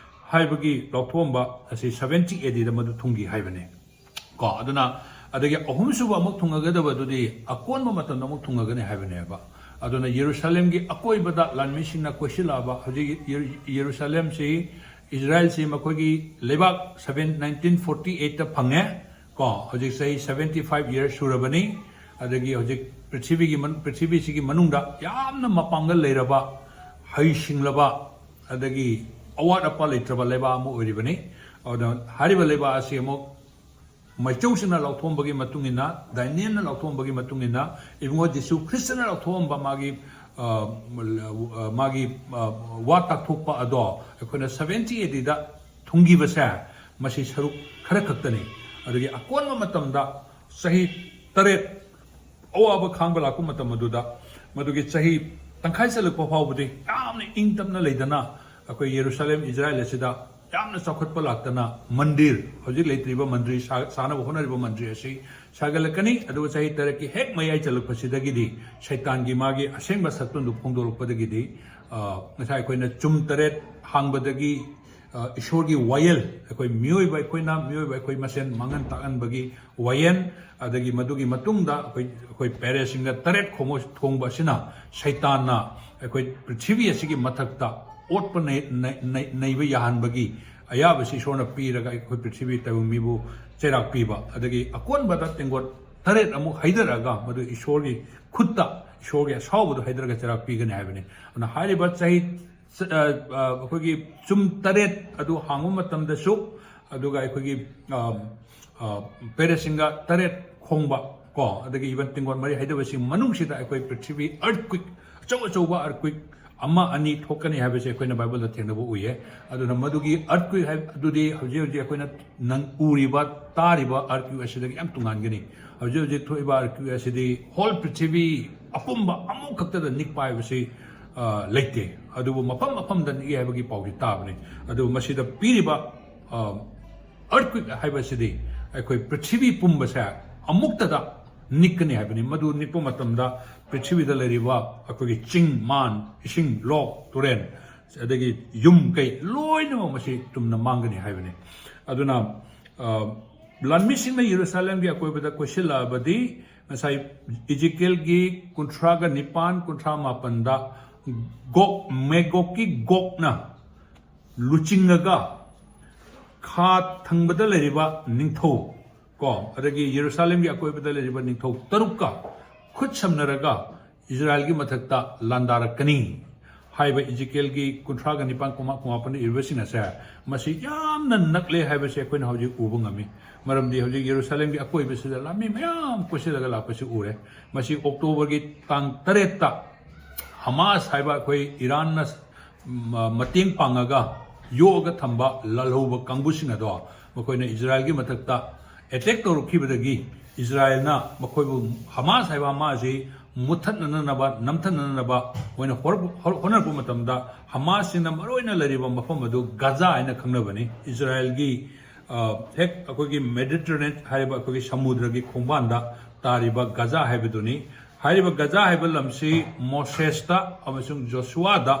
ꯍꯥꯏꯕꯒꯤ ꯂꯥꯎꯊꯣꯛꯑꯝꯕ ꯑꯁꯤ ꯁꯚꯦꯟꯇꯤ ꯑꯦ ꯗꯤꯗ ꯃꯗꯨ ꯊꯨꯡꯈꯤ ꯍꯥꯏꯕꯅꯤ꯫ ꯀꯣ, ꯑꯗꯨꯅ ꯑꯗꯒꯤ ꯑꯍꯨꯝꯁꯨꯕ ꯑꯃꯨꯛ ꯊꯨꯡꯉꯒꯗꯕꯗꯨꯗꯤ ꯑꯀꯣꯟꯕ ꯃꯇꯝꯗ ꯑꯃꯨꯛ ꯊꯨꯡꯉꯒꯅꯤ ꯍꯥꯏꯕꯅꯦꯕ꯫ ꯑꯗꯨꯅ ꯌꯦꯔꯨꯁꯥꯂꯦꯝꯒꯤ ꯑꯀꯣꯏꯕꯗ ꯂꯥꯟꯃꯤꯁꯤꯡꯅ ꯀꯣꯏꯁꯤꯜꯂꯛꯑꯕ, ꯍꯧꯖꯤꯛ ꯌꯦꯔꯨ-, ꯌꯦꯔꯨꯁꯥꯂꯦꯝꯁꯤ, ꯏꯁꯔꯥꯌꯦꯜꯁꯤ ꯃꯈꯣꯏꯒꯤ ꯂꯩꯕꯥꯛ ꯁꯚꯦꯟ, ꯅꯥꯏꯟꯇꯤꯟ ꯐꯣꯔꯇꯤ ꯑꯩꯠꯇ ꯐꯪꯉꯦ꯫ ꯀꯣ, ꯍꯧꯖꯤꯛ ꯆꯍꯤ ꯁꯚꯦꯟꯇꯤ ꯐꯥꯏꯚ ꯌꯔꯁ ꯁꯨꯔꯕꯅꯤ꯫ ꯑꯗꯒꯤ ꯍꯧꯖꯤꯛ ꯄ꯭ꯔꯤꯊꯤꯕꯤꯒꯤ ꯃꯅꯨꯡ-, ꯄ꯭ꯔꯤꯊꯤꯕꯤꯁꯤꯒꯤ ꯃꯅꯨꯡꯗ ꯌꯥꯝꯅ ꯃꯄꯥꯡꯒꯜ ꯂꯩꯔꯕ, ꯍꯩꯁꯤꯡꯂꯕ, ꯑꯗꯒꯤ ꯑꯋꯥꯠ ꯑꯄꯥ ꯂꯩꯇ꯭ꯔꯕ ꯂꯩꯕꯥꯛ ꯑꯃ ꯑꯣꯏꯔꯤꯕꯅꯤ꯫ ꯑꯗꯨꯅ ꯍꯥꯏꯔꯤꯕ ꯂꯩꯕꯥꯛ ꯑꯁꯤ ꯑꯃꯨꯛ ꯃꯩꯆꯧꯁꯤꯅ ꯂꯥꯎꯊꯣꯛꯑꯝꯕꯒꯤ ꯃꯇꯨꯡ ꯏꯟꯅ, ꯗꯥꯅꯤꯌꯦꯜꯅ ꯂꯥꯎꯊꯣꯛꯑꯝꯕꯒꯤ ꯃꯇꯨꯡ ꯏꯟꯅ, ꯏꯕꯨꯡꯉꯣ ꯖꯤꯁꯨ ꯈ꯭ꯔꯤꯁꯇꯅ ꯂꯥꯎꯊꯣꯛꯑꯝꯕ ꯃꯥꯒꯤ, ꯑ, ꯃꯥꯒꯤ, ꯑ, ꯋꯥ ꯇꯥꯛꯊꯣꯛꯄ ꯑꯗꯣ ꯑꯩꯈꯣꯏꯅ ꯁꯚꯦꯟꯇꯤ ꯑꯦ ꯗꯤꯗ ꯊꯨꯡꯈꯤꯕꯁꯦ, ꯃꯁꯤ ꯁꯔꯨꯛ ꯈꯔ ꯈꯛꯇꯅꯤ꯫ ꯑꯗꯨꯒꯤ ꯑꯀꯣꯟꯕ ꯃꯇꯝꯗ ꯆꯍꯤ ꯇꯔꯦꯠ ꯑꯋꯥꯕ ꯈꯥꯡꯕ ꯂꯥꯛꯄ ꯃꯇꯝ ꯑꯗꯨꯗ, ꯃꯗꯨꯒꯤ ꯆꯍꯤ ꯇꯪꯈꯥꯏ ꯆꯜꯂꯛꯄ ꯐꯥꯎꯕꯗꯤ ꯌꯥꯝꯅ ꯏꯪ ꯇꯞꯅ ꯂꯩꯗꯅ, ꯑꯩꯈꯣꯏ ꯌꯦꯔꯨꯁꯥꯂꯦꯝ, ꯏꯖꯔꯥꯏꯜ ꯑꯁꯤꯗ ꯌꯥꯝꯅ ꯆꯥꯎꯈꯠꯄ ꯂꯥꯛꯇꯅ, ꯃꯟꯗꯤꯔ, ꯍꯧꯖꯤꯛ ꯂꯩꯇ꯭ꯔꯤꯕ ꯃꯟꯗꯤꯔ ꯁꯥ-, ꯁꯥꯅꯕ ꯍꯣꯠꯅꯔꯤꯕ ꯃꯟꯗꯤꯔ ꯑꯁꯤ ꯁꯥꯒꯠꯂꯛꯀꯅꯤ꯫ ꯑꯗꯨꯒ ꯆꯍꯤ ꯇꯔꯦꯠꯀꯤ ꯍꯦꯛ ꯃꯌꯥꯏ ꯆꯜꯂꯛꯄꯁꯤꯗꯒꯤꯗꯤ ꯁꯩꯇꯥꯟꯒꯤ ꯃꯥꯒꯤ ꯑꯁꯦꯡꯕ ꯁꯛꯇꯝꯗꯨ ꯐꯣꯡꯗꯣꯔꯛꯄꯗꯒꯤꯗꯤ, ꯑ, ꯉꯁꯥꯏ ꯑꯩꯈꯣꯏꯅ ꯆꯨꯝ ꯇꯔꯦꯠ ꯍꯥꯡꯕꯗꯒꯤ, ꯑ, ꯏꯁꯣꯔꯒꯤ ꯋꯥꯌꯦꯜ, ꯑꯩꯈꯣꯏ ꯃꯤꯑꯣꯏꯕ, ꯑꯩꯈꯣꯏꯅ ꯃꯤꯑꯣꯏꯕ ꯑꯩꯈꯣꯏ ꯃꯁꯦꯟ ꯃꯥꯡꯍꯟ ꯇꯥꯛꯍꯟꯕꯒꯤ ꯋꯥꯌꯦꯜ, ꯑꯗꯒꯤ ꯃꯗꯨꯒꯤ ꯃꯇꯨꯡꯗ ꯑꯩꯈꯣꯏ, ꯑꯩꯈꯣꯏ ꯄꯦꯔꯦꯁꯤꯡꯗ ꯇꯔꯦꯠ ꯈꯣꯡꯕ ꯊꯣꯡꯕ ꯑꯁꯤꯅ ꯁꯩꯇꯥꯟꯅ ꯑꯩꯈꯣꯏ ꯄ꯭ꯔꯤꯊꯤꯕꯤ ꯑꯁꯤꯒꯤ ꯃꯊꯛꯇ ꯑꯣꯠꯄ ꯅꯩ-, ꯅꯩ-, ꯅꯩ-, ꯅꯩꯕ ꯌꯥꯍꯟꯕꯒꯤ ꯑꯌꯥꯕꯁꯤ ꯏꯁꯣꯔꯅ ꯄꯤꯔꯒ ꯑꯩꯈꯣꯏ ꯄ꯭ꯔꯤꯊꯤꯕꯤ ꯇꯥꯏꯕꯪ ꯃꯤꯕꯨ ꯆꯩꯔꯥꯛ ꯄꯤꯕ, ꯑꯗꯒꯤ ꯑꯀꯣꯟꯕꯗ ꯇꯦꯡꯀꯣꯠ ꯇꯔꯦꯠ ꯑꯃꯨꯛ ꯍꯩꯊꯔꯛꯑꯒ ꯃꯗꯨ ꯏꯁꯣꯔꯒꯤ ꯈꯨꯠꯇ, ꯏꯁꯣꯔꯒꯤ ꯑꯁꯥꯎꯕꯗꯨ ꯍꯩꯊꯔꯒ ꯆꯩꯔꯥꯛ ꯄꯤꯒꯅꯤ ꯍꯥꯏꯕꯅꯤ꯫ ꯑꯗꯨꯅ ꯍꯥꯏꯔꯤꯕ ꯆꯍꯤ ꯆ-, ꯑ, ꯑ, ꯑꯩꯈꯣꯏꯒꯤ ꯆꯨꯝ ꯇꯔꯦꯠ ꯑꯗꯨ ꯍꯥꯡꯕ ꯃꯇꯝꯗꯁꯨ, ꯑꯗꯨꯒ ꯑꯩꯈꯣꯏꯒꯤ, ꯑ, ꯑ, ꯄꯦꯔꯦꯁꯤꯡꯒ ꯇꯔꯦꯠ ꯈꯣꯡꯕ ꯀꯣ, ꯑꯗꯒꯤ ꯏꯚꯟ ꯇꯦꯡꯒꯣꯠ ꯃꯔꯤ ꯍꯩꯗꯕꯁꯤꯡ ꯃꯅꯨꯡꯁꯤꯗ ꯑꯩꯈꯣꯏ ꯄ꯭ꯔꯤꯊꯤꯕꯤ ꯑꯔꯠꯀ꯭ꯋꯤꯛ, ꯑꯆꯧ ꯑꯆꯧꯕ ꯑꯔꯠꯀ꯭ꯋꯤꯛ ꯑꯃ ꯑꯅꯤ ꯊꯣꯛꯀꯅꯤ ꯍꯥꯏꯕꯁꯦ ꯑꯩꯈꯣꯏꯅ ꯕꯥꯏꯕꯜꯗ ꯊꯦꯡꯅꯕ ꯎꯏꯌꯦ꯫ ꯑꯗꯨꯅ ꯃꯗꯨꯒꯤ ꯑꯔꯠꯀ꯭ꯋꯤꯛ ꯍꯥꯏ-, ꯑꯗꯨꯗꯤ ꯍꯧꯖꯤꯛ ꯍꯧꯖꯤꯛ ꯑꯩꯈꯣꯏꯅ ꯅꯪ ꯎꯔꯤꯕ, ꯇꯥꯔꯤꯕ ꯑꯔꯠꯀ꯭ꯋꯤꯛ ꯑꯁꯤꯗꯒꯤ ꯌꯥꯝ ꯇꯣꯉꯥꯟꯒꯅꯤ꯫ ꯍꯧꯖꯤꯛ ꯍꯧꯖꯤꯛ ꯊꯣꯛꯏꯕ ꯑꯔꯠꯀ꯭ꯋꯤꯛ ꯑꯁꯤꯗꯤ ꯍꯣꯜ ꯄ꯭ꯔꯤꯊꯤꯕꯤ ꯑꯄꯨꯝꯕ ꯑꯃꯨꯛꯈꯛꯇꯗ ꯅꯤꯛꯄ ꯍꯥꯏꯕꯁꯤ, ꯑ, ꯂꯩꯇꯦ꯫ ꯑꯗꯨꯕꯨ ꯃꯐꯝ ꯃꯐꯝꯗ ꯅꯤꯛꯏ ꯍꯥꯏꯕꯒꯤ ꯄꯥꯎꯗꯤ ꯇꯥꯕꯅꯤ꯫ ꯑꯗꯨꯕꯨ ꯃꯁꯤꯗ ꯄꯤꯔꯤꯕ, ꯑ, earthquake ꯍꯥꯏꯕꯁꯤꯗꯤ ꯑꯩꯈꯣꯏ ꯄ꯭ꯔꯤꯊꯤꯕꯤ ꯄꯨꯝꯕꯁꯦ ꯑꯃꯨꯛꯇꯗ ꯅꯤꯛꯀꯅꯤ ꯍꯥꯏꯕꯅꯤ꯫ ꯃꯗꯨ ꯅꯤꯛꯄ ꯃꯇꯝꯗ ꯄ꯭ꯔꯤꯊꯤꯕꯤꯗ ꯂꯩꯔꯤꯕ ꯑꯩꯈꯣꯏꯒꯤ ꯆꯤꯡ, ꯃꯥꯟ, ꯏꯁꯤꯡ, ꯂꯣꯛ, ꯇꯨꯔꯦꯟ, ꯑꯗꯒꯤ ꯌꯨꯝ ꯀꯩ ꯂꯣꯏꯅꯃꯛ ꯃꯁꯤ ꯇꯨꯝꯅ ꯃꯥꯡꯒꯅꯤ ꯍꯥꯏꯕꯅꯤ꯫ ꯑꯗꯨꯅ, ꯑ, ꯂꯥꯟꯃꯤꯁꯤꯡꯅ ꯌꯦꯔꯨꯁꯥꯂꯦꯝꯒꯤ ꯑꯀꯣꯏꯕꯗ ꯀꯣꯏꯁꯤꯜꯂꯛꯑꯕꯗꯤ, ꯉꯁꯥꯏ ꯏꯖꯤꯀꯦꯜꯒꯤ ꯀꯨꯟꯊ꯭ꯔꯥꯒ ꯅꯤꯄꯥꯟ, ꯀꯨꯟꯊ꯭ꯔꯥ ꯃꯥꯄꯟꯗ ꯒꯣꯛ, ꯃꯦꯒꯣꯛꯀꯤ ꯒꯣꯛꯅ ꯂꯨꯆꯤꯡꯉꯒ ꯈꯥ ꯊꯪꯕꯗ ꯂꯩꯔꯤꯕ ꯅꯤꯡꯊꯧ ꯀꯣ, ꯑꯗꯒꯤ ꯌꯦꯔꯨꯁꯥꯂꯦꯝꯒꯤ ꯑꯀꯣꯏꯕꯗ ꯂꯩꯔꯤꯕ ꯅꯤꯡꯊꯧ ꯇꯔꯨꯛꯀ ꯈꯨꯠ ꯁꯝꯅꯔꯒ ꯏꯖꯔꯥꯏꯜꯒꯤ ꯃꯊꯛꯇ ꯂꯥꯟꯗꯥꯔꯛꯀꯅꯤ ꯍꯥꯏꯕ ꯏꯖꯤꯀꯦꯜꯒꯤ ꯀꯨꯟꯊ꯭ꯔꯥꯒ ꯅꯤꯄꯥꯟ, ꯀꯨꯟꯃꯥ-, ꯀꯨꯟꯃꯥꯄꯟꯗ ꯏꯔꯤꯕꯁꯤꯡ ꯑꯁꯦ, ꯃꯁꯤ ꯌꯥꯝꯅ ꯅꯛꯂꯦ ꯍꯥꯏꯕꯁꯦ ꯑꯩꯈꯣꯏꯅ ꯍꯧꯖꯤꯛ ꯎꯕ ꯉꯝꯃꯤ꯫ ꯃꯔꯝꯗꯤ ꯍꯧꯖꯤꯛ ꯌꯦꯔꯨꯁꯥꯂꯦꯝꯒꯤ ꯑꯀꯣꯏꯕꯁꯤꯗ ꯂꯥꯟꯃꯤ ꯃꯌꯥꯝ ꯀꯣꯏꯁꯤꯜꯂꯒ ꯂꯥꯛꯄꯁꯤ ꯎꯔꯦ꯫ ꯃꯁꯤ ꯑꯣꯛꯇꯣꯕꯔꯒꯤ ꯇꯥꯡ ꯇꯔꯦꯠꯇ ꯍꯃꯥꯁ ꯍꯥꯏꯕ ꯑꯩꯈꯣꯏ ꯏꯔꯥꯟꯅ ꯃ-, ꯃꯇꯦꯡ ꯄꯥꯡꯉꯒ ꯌꯣꯛꯑꯒ ꯊꯝꯕ ꯂꯥꯜꯍꯧꯕ ꯀꯥꯡꯕꯨꯁꯤꯡ ꯑꯗꯣ ꯃꯈꯣꯏꯅ ꯏꯖꯔꯥꯏꯜꯒꯤ ꯃꯊꯛꯇ ꯑꯦꯇꯦꯛ ꯇꯧꯔꯛꯈꯤꯕꯗꯒꯤ ꯏꯖꯔꯥꯏꯜꯅ ꯃꯈꯣꯏꯕꯨ, ꯍꯃꯥꯁ ꯍꯥꯏꯕ ꯍꯃꯥꯁꯤ ꯃꯨꯠꯊꯠꯅꯅꯕ, ꯅꯝꯊꯅꯅꯕ ꯃꯣꯏꯅ ꯍꯣꯔ-, ꯍꯣ-, ꯍꯣꯠꯅꯔꯛꯄ ꯃꯇꯝꯗ, ꯍꯃꯥꯁꯁꯤꯡꯅ ꯃꯔꯨꯑꯣꯏꯅ ꯂꯩꯔꯤꯕ ꯃꯐꯝ ꯑꯗꯨ ꯒꯥꯖꯥ ꯍꯥꯏꯅ ꯈꯪꯅꯕꯅꯤ꯫ ꯏꯖꯔꯥꯏꯜꯒꯤ, ꯑ, ꯍꯦꯛ ꯑꯩꯈꯣꯏꯒꯤ ꯃꯦꯗꯤꯇꯔꯦꯅꯤꯌꯟ ꯍꯥꯏꯔꯤꯕ ꯑꯩꯈꯣꯏꯒꯤ ꯁꯃꯨꯗ꯭ꯔꯒꯤ ꯈꯣꯡꯕꯥꯟꯗ ꯇꯥꯔꯤꯕ ꯒꯥꯖꯥ ꯍꯥꯏꯕꯗꯨꯅꯤ꯫ ꯍꯥꯏꯔꯤꯕ ꯒꯥꯖꯥ ꯍꯥꯏꯕ ꯂꯝꯁꯤ ꯃꯣꯁꯦꯁꯇ ꯑꯃꯁꯨꯡ ꯖꯣꯁꯨꯋꯥꯗ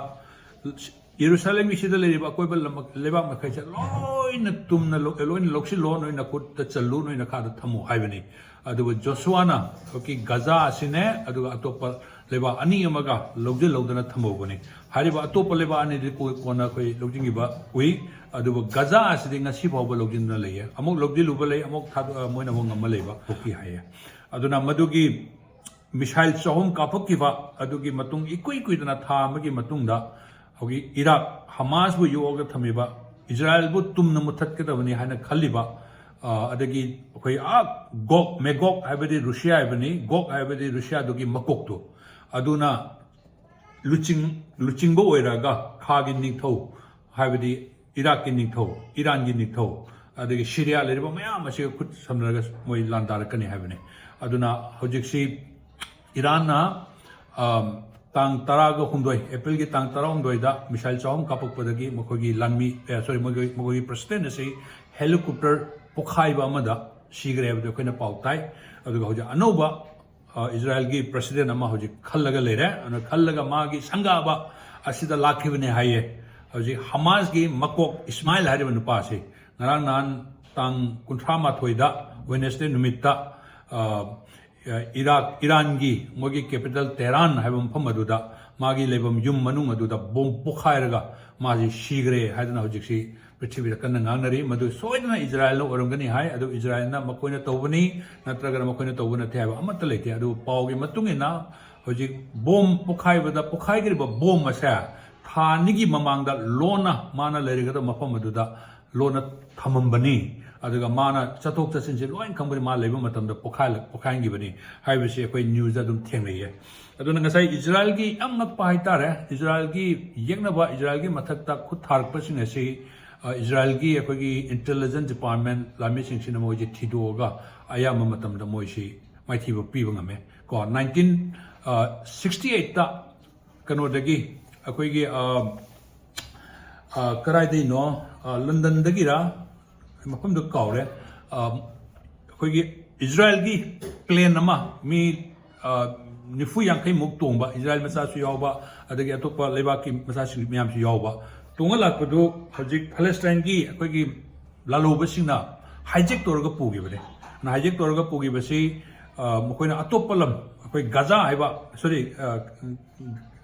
ꯌꯦꯔꯨꯁꯥꯂꯦꯝꯒꯤ ꯁꯤꯗ ꯂꯩꯔꯤꯕ ꯑꯀꯣꯏꯕ ꯂꯝ-, ꯂꯩꯕꯥꯛ ꯃꯈꯩꯁꯦ ꯂꯣꯏꯅ ꯇꯨꯝꯅ ꯂꯧ-, ꯂꯣꯏꯅ ꯂꯧꯁꯤꯜꯂꯣ, ꯅꯣꯏ ꯅꯈꯨꯠꯇ ꯆꯜꯂꯨ, ꯅꯣꯏ ꯅꯈꯥꯗ ꯊꯝꯃꯨ ꯍꯥꯏꯕꯅꯤ꯫ ꯑꯗꯨꯕꯨ ꯖꯣꯁꯨꯋꯥꯅ ꯍꯧꯖꯤꯛꯀꯤ ꯒꯥꯖꯥ ꯑꯁꯤꯅꯦ, ꯑꯗꯨꯒ ꯑꯇꯣꯞꯄ ꯂꯩꯕꯥꯛ ꯑꯅꯤ ꯑꯃꯒ ꯂꯧꯁꯤꯜꯍꯧꯗꯅ ꯊꯝꯍꯧꯕꯅꯤ꯫ ꯍꯥꯏꯔꯤꯕ ꯑꯇꯣꯞꯄ ꯂꯩꯕꯥꯛ ꯑꯅꯤꯗꯤ ꯀꯣ-, ꯀꯣꯟꯅ ꯑꯩꯈꯣꯏ ꯂꯧꯁꯤꯟꯈꯤꯕ ꯎꯏ꯫ ꯑꯗꯨꯕꯨ ꯒꯥꯖꯥ ꯑꯁꯤꯗꯤ ꯉꯁꯤ ꯐꯥꯎꯕ ꯂꯧꯁꯤꯟꯗꯨꯅ ꯂꯩꯌꯦ꯫ ꯑꯃꯨꯛ ꯂꯧꯁꯤꯜꯂꯨꯕ ꯂꯩ, ꯑꯃꯨꯛ ꯊꯥꯗꯣꯛ-, ꯃꯣꯏꯅ ꯑꯃꯨꯛ ꯉꯝꯃ ꯂꯩꯕ ꯊꯣꯛꯈꯤ ꯍꯥꯏꯌꯦ꯫ ꯑꯗꯨꯅ ꯃꯗꯨꯒꯤ ꯃꯤꯁꯥꯏꯜ ꯆꯍꯨꯝ ꯀꯥꯞꯄꯛꯈꯤꯕ ꯑꯗꯨꯒꯤ ꯃꯇꯨꯡ ꯏꯀꯨꯏ ꯀꯨꯏꯗꯅ ꯊꯥ ꯑꯃꯒꯤ ꯃꯇꯨꯡꯗ ꯍꯧꯖꯤꯛ ꯏꯔꯥꯛ ꯍꯃꯥꯁꯕꯨ ꯌꯣꯛꯑꯒ ꯊꯝꯃꯤꯕ ꯏꯖꯔꯥꯏꯜꯕꯨ ꯇꯨꯝꯅ ꯃꯨꯠꯊꯠꯀꯗꯕꯅꯤ ꯍꯥꯏꯅ ꯈꯜꯂꯤꯕ, ꯑ, ꯑꯗꯒꯤ ꯑꯩꯈꯣꯏ ꯑꯥ ꯒꯣꯛ ꯃꯦꯒꯣꯛ ꯍꯥꯏꯕꯗꯤ ꯔꯨꯁꯤꯌꯥ ꯍꯥꯏꯕꯅꯤ, ꯒꯣꯛ ꯍꯥꯏꯕꯗꯤ ꯔꯨꯁꯤꯌꯥꯗꯨꯒꯤ ꯃꯀꯣꯛꯇꯣ, ꯑꯗꯨꯅ ꯂꯨꯆꯤꯡ-, ꯂꯨꯆꯤꯡꯕ ꯑꯣꯏꯔꯒ ꯈꯥꯒꯤ ꯅꯤꯡꯊꯧ ꯍꯥꯏꯕꯗꯤ ꯏꯔꯥꯛꯀꯤ ꯅꯤꯡꯊꯧ, ꯏꯔꯥꯟꯒꯤ ꯅꯤꯡꯊꯧ, ꯑꯗꯒꯤ ꯁꯤꯔꯤꯌꯥ ꯂꯩꯔꯤꯕ ꯃꯌꯥꯝ ꯑꯁꯤꯒ ꯈꯨꯠ ꯁꯝꯅꯔꯒ ꯃꯣꯏ ꯂꯥꯟꯗꯥꯔꯛꯀꯅꯤ ꯍꯥꯏꯕꯅꯤ꯫ ꯑꯗꯨꯅ ꯍꯧꯖꯤꯛꯁꯤ ꯏꯔꯥꯟꯅ, ꯑꯝ, ꯇꯥꯡ ꯇꯔꯥꯒ ꯍꯨꯝꯗꯣꯏ, ꯑꯦꯄ꯭ꯔꯤꯜꯒꯤ ꯇꯥꯡ ꯇꯔꯥꯍꯨꯝꯗꯣꯏꯗ ꯃꯤꯁꯥꯏꯜ ꯆꯍꯨꯝ ꯀꯥꯞꯄꯛꯄꯗꯒꯤ ꯃꯈꯣꯏꯒꯤ ꯂꯥꯟꯃꯤ, ꯑꯦ, ꯁꯣꯔꯤ, ꯃꯈꯣꯏꯒꯤ, ꯃꯈꯣꯏꯒꯤ ꯄ꯭ꯔꯁꯤꯗꯦꯟ ꯑꯁꯤ ꯍꯦꯂꯤꯀꯣꯞꯇꯔ ꯄꯣꯈꯥꯏꯕ ꯑꯃꯗ ꯁꯤꯈ꯭ꯔꯦ ꯍꯥꯏꯕꯗꯨ ꯑꯩꯈꯣꯏꯅ ꯄꯥꯎ ꯇꯥꯏ꯫ ꯑꯗꯨꯒ ꯍꯧꯖꯤꯛ ꯑꯅꯧꯕ, ꯑ, ꯏꯖꯔꯥꯌꯦꯜꯒꯤ ꯄ꯭ꯔꯁꯤꯗꯦꯟ ꯑꯃ ꯍꯧꯖꯤꯛ ꯈꯜꯂꯒ ꯂꯩꯔꯦ꯫ ꯑꯗꯨꯅ ꯈꯜꯂꯒ ꯃꯥꯒꯤ ꯁꯪꯒꯥꯕ ꯑꯁꯤꯗ ꯂꯥꯛꯈꯤꯕꯅꯦ ꯍꯥꯏꯌꯦ꯫ ꯍꯧꯖꯤꯛ ꯍꯃꯥꯁꯀꯤ ꯃꯀꯣꯛ ꯏꯁꯃꯥꯏꯜ ꯍꯥꯏꯔꯤꯕ ꯅꯨꯄꯥꯁꯤ ꯉꯔꯥꯡ ꯅꯍꯥꯟ ꯇꯥꯡ ꯀꯨꯟꯊ꯭ꯔꯥ ꯃꯥꯊꯣꯏꯗ, ꯋꯦꯅꯦꯁꯗꯦ ꯅꯨꯃꯤꯠꯇ, ꯑ, ꯏꯔꯥꯛ, ꯏꯔꯥꯟꯒꯤ ꯃꯣꯏꯒꯤ ꯀꯦꯄꯤꯇꯦꯜ ꯇꯦꯍꯔꯥꯟ ꯍꯥꯏꯕ ꯃꯐꯝ ꯑꯗꯨꯗ ꯃꯥꯒꯤ ꯂꯩꯐꯝ ꯌꯨꯝ ꯃꯅꯨꯡ ꯑꯗꯨꯗ ꯕꯣꯝ ꯄꯣꯈꯥꯏꯔꯒ ꯃꯥꯁꯤ ꯁꯤꯈ꯭ꯔꯦ ꯍꯥꯏꯗꯅ ꯍꯧꯖꯤꯛꯁꯤ ꯄ꯭ꯔꯤꯊꯤꯕꯤꯗ ꯀꯟꯅ ꯉꯥꯡꯅꯔꯤ꯫ ꯃꯗꯨ ꯁꯣꯏꯗꯅ ꯏꯖꯔꯥꯌꯦꯜꯅ ꯑꯣꯏꯔꯝꯒꯅꯤ ꯍꯥꯏ꯫ ꯑꯗꯨ ꯏꯖꯔꯥꯌꯦꯜꯅ ꯃꯈꯣꯏꯅ ꯇꯧꯕꯅꯤ ꯅꯠꯇ꯭ꯔꯒꯅ ꯃꯈꯣꯏꯅ ꯇꯧꯕ ꯅꯠꯇꯦ ꯍꯥꯏꯕ ꯑꯃꯠꯇ ꯂꯩꯇꯦ꯫ ꯑꯗꯨꯕꯨ ꯄꯥꯎꯒꯤ ꯃꯇꯨꯡ ꯏꯟꯅ ꯍꯧꯖꯤꯛ ꯕꯣꯝ ꯄꯣꯈꯥꯏꯕꯗ, ꯄꯣꯈꯥꯏꯈ꯭ꯔꯤꯕ ꯕꯣꯝ ꯑꯁꯦ ꯊꯥ ꯑꯅꯤꯒꯤ ꯃꯃꯥꯡꯗ ꯂꯣꯟꯅ ꯃꯥꯅ ꯂꯩꯔꯒꯗꯕ ꯃꯐꯝ ꯑꯗꯨꯗ ꯂꯣꯟꯅ ꯊꯝꯃꯝꯕꯅꯤ꯫ ꯑꯗꯨꯒ ꯃꯥꯅ ꯆꯠꯊꯣꯛ ꯆꯠꯁꯤꯟꯁꯦ ꯂꯣꯏꯅ ꯈꯪꯕꯅꯤ, ꯃꯥ ꯂꯩꯕ ꯃꯇꯝꯗ ꯄꯣꯈꯥꯏꯍꯟꯈꯤꯕꯅꯤ ꯍꯥꯏꯕꯁꯤ ꯑꯩꯈꯣꯏ ꯅ꯭ꯌꯨꯁꯇ ꯑꯗꯨꯝ ꯊꯦꯡꯅꯩꯌꯦ꯫ ꯑꯗꯨꯅ ꯉꯁꯥꯏ ꯏꯖꯔꯥꯌꯦꯜꯒꯤ ꯌꯥꯝ ꯉꯛꯄ ꯍꯥꯏꯇꯥꯔꯦ, ꯏꯖꯔꯥꯌꯦꯜꯒꯤ ꯌꯦꯛꯅꯕ, ꯏꯖꯔꯥꯌꯦꯜꯒꯤ ꯃꯊꯛꯇ ꯈꯨꯠ ꯊꯥꯔꯛꯄꯁꯤꯡ ꯑꯁꯤ, ꯑ, ꯏꯖꯔꯥꯌꯦꯜꯒꯤ ꯑꯩꯈꯣꯏꯒꯤ ꯏꯟꯇꯦꯂꯤꯖꯦꯟꯁ ꯗꯤꯄꯥꯔꯠꯃꯦꯟ ꯂꯥꯟꯃꯤꯁꯤꯡꯁꯤꯅ ꯃꯣꯏꯁꯦ ꯊꯤꯗꯣꯛꯑꯒ ꯑꯌꯥꯝꯕ ꯃꯇꯝꯗ ꯃꯣꯏꯁꯤ ꯃꯥꯏꯊꯤꯕ ꯄꯤꯕ ꯉꯝꯃꯦ꯫ ꯀꯣ, ꯅꯥꯏꯟꯇꯤꯟ ꯁꯤꯛꯁꯇꯤ ꯑꯩꯠꯇ ꯀꯩꯅꯣꯗꯒꯤ ꯑꯩꯈꯣꯏꯒꯤ, ꯑ, ꯑ, ꯀꯗꯥꯏꯗꯒꯤꯅꯣ, ꯑ, ꯂꯟꯗꯟꯗꯒꯤꯔ, ꯃꯐꯝꯗꯨ ꯀꯥꯎꯔꯦ꯫ ꯑ, ꯑꯩꯈꯣꯏꯒꯤ ꯏꯖꯔꯥꯌꯦꯜꯒꯤ ꯄ꯭ꯂꯦꯟ ꯑꯃ ꯃꯤ, ꯑ, ꯅꯤꯐꯨ ꯌꯥꯡꯈꯩꯃꯨꯛ ꯇꯣꯡꯕ, ꯏꯖꯔꯥꯌꯦꯜ ꯃꯆꯥꯁꯨ ꯌꯥꯎꯕ, ꯑꯗꯒꯤ ꯑꯇꯣꯞꯄ ꯂꯩꯕꯥꯛꯀꯤ ꯃꯆꯥꯁꯤꯡ ꯃꯌꯥꯝꯁꯨ ꯌꯥꯎꯕ, ꯇꯣꯡꯉ ꯂꯥꯛꯄꯗꯨ ꯍꯧꯖꯤꯛ ꯐꯂꯁꯇꯥꯏꯟꯒꯤ ꯑꯩꯈꯣꯏꯒꯤ ꯂꯥꯜꯍꯧꯕꯁꯤꯡꯅ ꯍꯥꯏꯖꯦꯛ ꯇꯧꯔꯒ ꯄꯨꯈꯤꯕꯅꯦ꯫ ꯑꯗꯨꯅ ꯍꯥꯏꯖꯦꯛ ꯇꯧꯔꯒ ꯄꯨꯈꯤꯕꯁꯤ, ꯑ, ꯃꯈꯣꯏꯅ ꯑꯇꯣꯞꯄ ꯂꯝ, ꯑꯩꯈꯣꯏ ꯒꯥꯖꯥ ꯍꯥꯏꯕ, ꯁꯣꯔꯤ, ꯑ,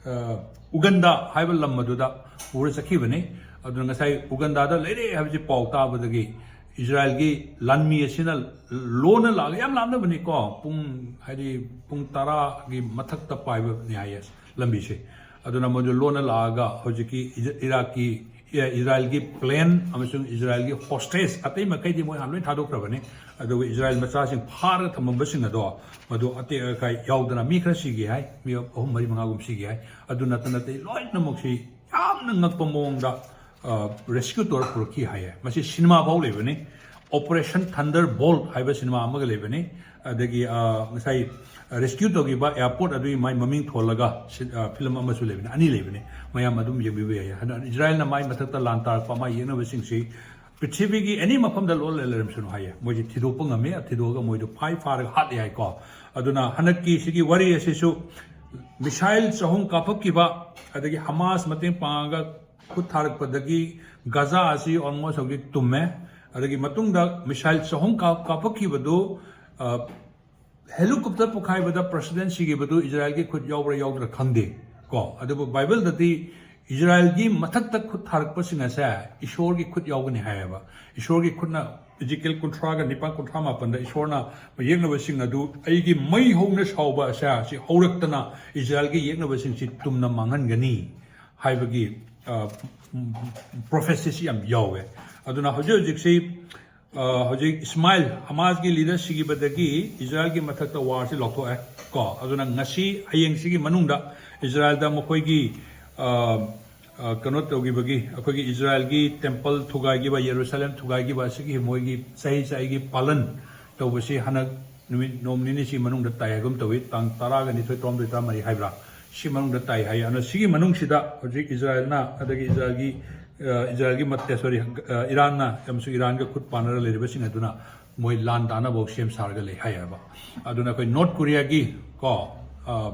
ꯑ, ꯎꯒꯟꯗꯥ ꯍꯥꯏꯕ ꯂꯝ ꯑꯗꯨꯗ ꯄꯨꯔ ꯆꯠꯈꯤꯕꯅꯤ꯫ ꯑꯗꯨꯅ ꯉꯁꯥꯏ ꯎꯒꯟꯗꯥꯗ ꯂꯩꯔꯦ ꯍꯥꯏꯕꯁꯤ ꯄꯥꯎ ꯇꯥꯕꯗꯒꯤ ꯏꯖꯔꯥꯌꯦꯜꯒꯤ ꯂꯥꯟꯃꯤ ꯑꯁꯤꯅ ꯂꯣꯟꯅ ꯂꯥꯛꯑꯒ, ꯌꯥꯝ ꯂꯥꯞꯅꯕꯅꯤꯀꯣ, ꯄꯨꯡ, ꯍꯥꯏꯗꯤ ꯄꯨꯡ ꯇꯔꯥꯒꯤ ꯃꯊꯛꯇ ꯄꯥꯏꯕꯅꯤ ꯍꯥꯏꯌꯦ ꯂꯝꯕꯤꯁꯦ꯫ ꯑꯗꯨꯅ ꯃꯣꯏꯗꯨ ꯂꯣꯟꯅ ꯂꯥꯛꯑꯒ ꯍꯧꯖꯤꯛꯀꯤ ꯏꯖ-, ꯏꯔꯥꯛꯀꯤ, ꯏ-, ꯏꯖꯔꯥꯌꯦꯜꯒꯤ ꯄ꯭ꯂꯦꯟ ꯑꯃꯁꯨꯡ ꯏꯖꯔꯥꯌꯦꯜꯒꯤ ꯍꯣꯁꯇꯦꯖ ꯑꯇꯩ ꯃꯈꯩꯗꯤ ꯃꯣꯏ ꯍꯥꯟꯅ ꯂꯣꯏ ꯊꯥꯗꯣꯛꯈ꯭ꯔꯕꯅꯤ꯫ ꯑꯗꯨꯒ ꯏꯖꯔꯥꯌꯦꯜ ꯃꯆꯥꯁꯤꯡ ꯐꯥꯔꯒ ꯊꯝꯃꯝꯕꯁꯤꯡ ꯑꯗꯣ ꯃꯗꯨ ꯑꯇꯦꯛ ꯑꯀꯥꯏ ꯌꯥꯎꯗꯅ ꯃꯤ ꯈꯔ ꯁꯤꯈꯤ ꯍꯥꯏ, ꯃꯤ ꯑꯍꯨꯝ ꯃꯔꯤ ꯃꯉꯥꯒꯨꯝ ꯁꯤꯈꯤ ꯍꯥꯏ꯫ ꯑꯗꯨ ꯅꯠꯇ ꯅꯠꯇꯦ ꯂꯣꯏꯅꯃꯛꯁꯤ ꯌꯥꯝꯅ ꯉꯛꯄ ꯃꯑꯣꯡꯗ, ꯑ, ꯔꯦꯁꯀ꯭ꯌꯨ ꯇꯧꯔ ꯄꯨꯔꯛꯈꯤ ꯍꯥꯏꯌꯦ꯫ ꯃꯁꯤ ꯁꯤꯅꯦꯃꯥ ꯐꯥꯎ ꯂꯩꯕꯅꯤ꯫ ꯑꯣꯄꯔꯦꯁꯟ ꯊꯟꯗꯔ ꯕꯣꯜꯠ ꯍꯥꯏꯕ ꯁꯤꯅꯦꯃꯥ ꯑꯃꯒ ꯂꯩꯕꯅꯤ꯫ ꯑꯗꯒꯤ, ꯑ, ꯉꯁꯥꯏ ꯔꯦꯁꯀ꯭ꯌꯨ ꯇꯧꯈꯤꯕ ꯑꯦꯌꯥꯔꯄꯣꯔꯠ ꯑꯗꯨꯒꯤ ꯃꯥꯏ ꯃꯃꯤꯡ ꯊꯣꯜꯂꯒ ꯐꯤꯂꯝ ꯑꯃꯁꯨ ꯂꯩꯕꯅꯤ, ꯑꯅꯤ ꯂꯩꯕꯅꯤ, ꯃꯌꯥꯝ ꯑꯗꯨꯝ ꯌꯦꯡꯕꯤꯕ ꯌꯥꯏ꯫ ꯍꯟꯗꯛ ꯏꯖꯔꯥꯏꯜꯅ ꯃꯥꯏ ꯃꯊꯛꯇ ꯂꯥꯟ ꯇꯥꯔꯛꯄ ꯃꯥꯏ ꯌꯦꯛꯅꯕꯁꯤꯡꯁꯤ ꯄ꯭ꯔꯤꯊꯤꯕꯤꯒꯤ ꯑꯦꯅꯤ ꯃꯐꯝꯗ ꯂꯣꯜꯂ ꯂꯩꯔꯝꯁꯅꯨ ꯍꯥꯏꯌꯦ꯫ ꯃꯣꯏꯁꯤ ꯊꯤꯗꯣꯛꯄ ꯉꯝꯃꯤ, ꯊꯤꯗꯣꯛꯑꯒ ꯃꯣꯏꯗꯣ ꯐꯥꯏ ꯐꯥꯔꯒ ꯍꯥꯠꯂꯦ ꯍꯥꯏꯀꯣ꯫ ꯑꯗꯨꯅ ꯍꯟꯗꯛꯀꯤ ꯁꯤꯒꯤ ꯋꯥꯔꯤ ꯑꯁꯤꯁꯨ ꯃꯤꯁꯥꯏꯜ ꯆꯍꯨꯝ ꯀꯥꯞꯄꯛꯈꯤꯕ, ꯑꯗꯒꯤ ꯍꯃꯥꯁ ꯃꯇꯦꯡ ꯄꯥꯡꯉꯒ ꯈꯨꯠ ꯊꯥꯔꯛꯄꯗꯒꯤ ꯒꯥꯖꯥ ꯑꯁꯤ ꯑꯣꯜꯃꯣꯁ ꯍꯧꯖꯤꯛ ꯇꯨꯝꯃꯦ꯫ ꯑꯗꯒꯤ ꯃꯇꯨꯡꯗ ꯃꯤꯁꯥꯏꯜ ꯆꯍꯨꯝ ꯀꯥꯞ-, ꯀꯥꯞꯄꯛꯈꯤꯕꯗꯨ, ꯑ, ꯍꯦꯂꯤꯀꯣꯞꯇꯔ ꯄꯣꯈꯥꯏꯕꯗ ꯄ꯭ꯔꯁꯤꯗꯦꯟ ꯁꯤꯈꯤꯕꯗꯨ ꯏꯖꯔꯥꯏꯜꯒꯤ ꯈꯨꯠ ꯌꯥꯎꯕ꯭ꯔꯥ ꯌꯥꯎꯗ꯭ꯔꯥ ꯈꯪꯗꯦ ꯀꯣ꯫ ꯑꯗꯨꯕꯨ ꯕꯥꯏꯕꯜꯗꯗꯤ ꯏꯖꯔꯥꯏꯜꯒꯤ ꯃꯊꯛꯇ ꯈꯨꯠ ꯊꯥꯔꯛꯄꯁꯤꯡ ꯑꯁꯦ ꯏꯁꯣꯔꯒꯤ ꯈꯨꯠ ꯌꯥꯎꯒꯅꯤ ꯍꯥꯏꯌꯦꯕ꯫ ꯏꯁꯣꯔꯒꯤ ꯈꯨꯠꯅ ꯏꯖꯤꯀꯦꯜ ꯀꯨꯟꯊ꯭ꯔꯥꯒ ꯅꯤꯄꯥꯟ, ꯀꯨꯟꯊ꯭ꯔꯥ ꯃꯥꯄꯟꯗ ꯏꯁꯣꯔꯅ ꯌꯦꯛꯅꯕꯁꯤꯡ ꯑꯗꯨ ꯑꯩꯒꯤ ꯃꯩ ꯍꯧꯅ ꯁꯥꯎꯕ ꯑꯁꯦ ꯁꯤ ꯍꯧꯔꯛꯇꯅ ꯏꯖꯔꯥꯏꯜꯒꯤ ꯌꯦꯛꯅꯕꯁꯤꯡꯁꯤ ꯇꯨꯝꯅ ꯃꯥꯡꯍꯟꯒꯅꯤ ꯍꯥꯏꯕꯒꯤ, ꯑ, ꯄ꯭ꯔꯣꯐꯦꯁꯤꯁꯤ ꯌꯥꯝ ꯌꯥꯎꯋꯦ꯫ ꯑꯗꯨꯅ ꯍꯧꯖꯤꯛ ꯍꯧꯖꯤꯛꯁꯤ, ꯑ, ꯍꯧꯖꯤꯛ ꯏꯁꯃꯥꯏꯜ ꯍꯃꯥꯁꯒꯤ ꯂꯤꯗꯔ ꯁꯤꯈꯤꯕꯗꯒꯤ ꯏꯖꯔꯥꯏꯜꯒꯤ ꯃꯊꯛꯇ ꯋꯥꯔꯁꯤ ꯂꯥꯎꯊꯣꯛꯑꯦ ꯀꯣ꯫ ꯑꯗꯨꯅ ꯉꯁꯤ ꯍꯌꯦꯡꯁꯤꯒꯤ ꯃꯅꯨꯡꯗ ꯏꯖꯔꯥꯏꯜꯗ ꯃꯈꯣꯏꯒꯤ, ꯑ, ꯑ, ꯀꯩꯅꯣ ꯇꯧꯈꯤꯕꯒꯤ, ꯑꯩꯈꯣꯏꯒꯤ ꯏꯖꯔꯥꯏꯜꯒꯤ ꯇꯦꯝꯄꯜ ꯊꯨꯒꯥꯏꯈꯤꯕ, ꯌꯦꯔꯨꯁꯥꯂꯦꯝ ꯊꯨꯒꯥꯏꯈꯤꯕ ꯑꯁꯤꯒꯤ ꯃꯣꯏꯒꯤ ꯆꯍꯤ ꯆꯍꯤꯒꯤ ꯄꯥꯂꯟ ꯇꯧꯕꯁꯤ ꯍꯟꯗꯛ ꯅꯨꯃꯤꯠ ꯅꯣꯡ ꯅꯤꯅꯤꯁꯤ ꯃꯅꯨꯡꯗ ꯇꯥꯏ ꯍꯥꯏꯒꯨꯝ ꯇꯧꯏ, ꯇꯥꯡ ꯇꯔꯥꯒ ꯅꯤꯊꯣꯏ, ꯇꯔꯥꯍꯨꯝꯗꯣꯏ, ꯇꯔꯥꯃꯔꯤ ꯍꯥꯏꯕ꯭ꯔꯥ, ꯁꯤ ꯃꯅꯨꯡꯗ ꯇꯥꯏ ꯍꯥꯏ꯫ ꯑꯗꯨꯅ ꯁꯤꯒꯤ ꯃꯅꯨꯡꯁꯤꯗ ꯍꯧꯖꯤꯛ ꯏꯖꯔꯥꯏꯜꯅ, ꯑꯗꯒꯤ ꯏꯖꯔꯥꯏꯜꯒꯤ, ꯑ, ꯏꯖꯔꯥꯏꯜꯒꯤ ꯃꯠꯇꯦ, ꯁꯣꯔꯤ, ꯑ, ꯏꯔꯥꯟꯅ ꯑꯃꯁꯨꯡ ꯏꯔꯥꯟꯒ ꯈꯨꯠ ꯄꯥꯟꯅꯔ ꯂꯩꯔꯤꯕꯁꯤꯡ ꯑꯗꯨꯅ ꯃꯣꯏ ꯂꯥꯟ ꯇꯥꯅꯕ ꯁꯦꯝ ꯁꯥꯔꯒ ꯂꯩ ꯍꯥꯏꯌꯦꯕ꯫ ꯑꯗꯨꯅ ꯑꯩꯈꯣꯏ ꯅꯣꯔꯠ ꯀꯣꯔꯤꯌꯥꯒꯤ ꯀꯣ, ꯑ,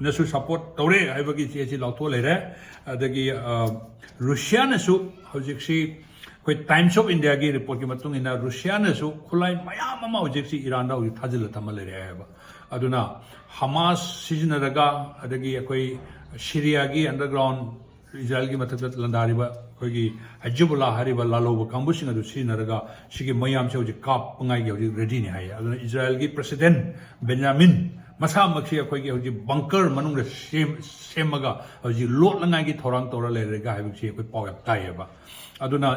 ꯅꯁꯨ ꯁꯄꯣꯔꯠ ꯇꯧꯔꯦ ꯍꯥꯏꯕꯒꯤ ꯆꯦꯁꯤ ꯂꯥꯎꯊꯣꯛ ꯂꯩꯔꯦ꯫ ꯑꯗꯒꯤ, ꯑ, ꯔꯨꯁꯤꯌꯥꯅꯁꯨ ꯍꯧꯖꯤꯛꯁꯤ ꯑꯩꯈꯣꯏ ꯇꯥꯏꯝꯁ ꯑꯣꯐ ꯏꯟꯗꯤꯌꯥꯒꯤ ꯔꯤꯄꯣꯔꯠꯀꯤ ꯃꯇꯨꯡ ꯏꯟꯅ ꯔꯨꯁꯤꯌꯥꯅꯁꯨ ꯈꯨꯠꯂꯥꯏ ꯃꯌꯥꯝ ꯑꯃ ꯍꯧꯖꯤꯛꯁꯤ ꯏꯔꯥꯟꯗ ꯍꯧꯖꯤꯛ ꯊꯥꯖꯤꯜꯂ ꯊꯝꯃ ꯂꯩꯔꯦ ꯍꯥꯏꯌꯦꯕ꯫ ꯑꯗꯨꯅ ꯍꯃꯥꯁ ꯁꯤꯖꯤꯟꯅꯔꯒ, ꯑꯗꯒꯤ ꯑꯩꯈꯣꯏ ꯁꯤꯔꯤꯌꯥꯒꯤ ꯑꯟꯗꯔꯒ꯭ꯔꯥꯎꯟ ꯏꯖꯔꯥꯏꯜꯒꯤ ꯃꯊꯛꯇ ꯂꯥꯟꯗꯥꯔꯤꯕ ꯑꯩꯈꯣꯏꯒꯤ ꯍꯦꯖꯕꯨꯜꯂꯥ ꯍꯥꯏꯔꯤꯕ ꯂꯥꯜꯍꯧꯕ ꯀꯥꯡꯕꯨꯁꯤꯡ ꯑꯗꯨ ꯁꯤꯖꯤꯟꯅꯔꯒ ꯁꯤꯒꯤ ꯃꯌꯥꯝꯁꯦ ꯍꯧꯖꯤꯛ ꯀꯥꯞꯄꯉꯥꯏꯒꯤ ꯍꯧꯖꯤꯛ ꯔꯦꯗꯤꯅꯤ ꯍꯥꯏꯌꯦ꯫ ꯑꯗꯨꯅ ꯏꯖꯔꯥꯏꯜꯒꯤ ꯄ꯭ꯔꯁꯤꯗꯦꯟ ꯕꯦꯟꯖꯥꯃꯤꯟ ꯃꯁꯥꯃꯛꯁꯤ ꯑꯩꯈꯣꯏꯒꯤ ꯍꯧꯖꯤꯛ ꯕꯪꯀꯔ ꯃꯅꯨꯡꯗ ꯁꯦꯝ-, ꯁꯦꯝꯃꯒ ꯍꯧꯖꯤꯛ ꯂꯣꯠꯅꯉꯥꯏꯒꯤ ꯊꯧꯔꯥꯡ ꯇꯧꯔ ꯂꯩꯔꯦꯒ ꯍꯥꯏꯕꯁꯤ ꯑꯩꯈꯣꯏ ꯄꯥꯎ ꯌꯥꯝ ꯇꯥꯏꯌꯦꯕ꯫ ꯑꯗꯨꯅ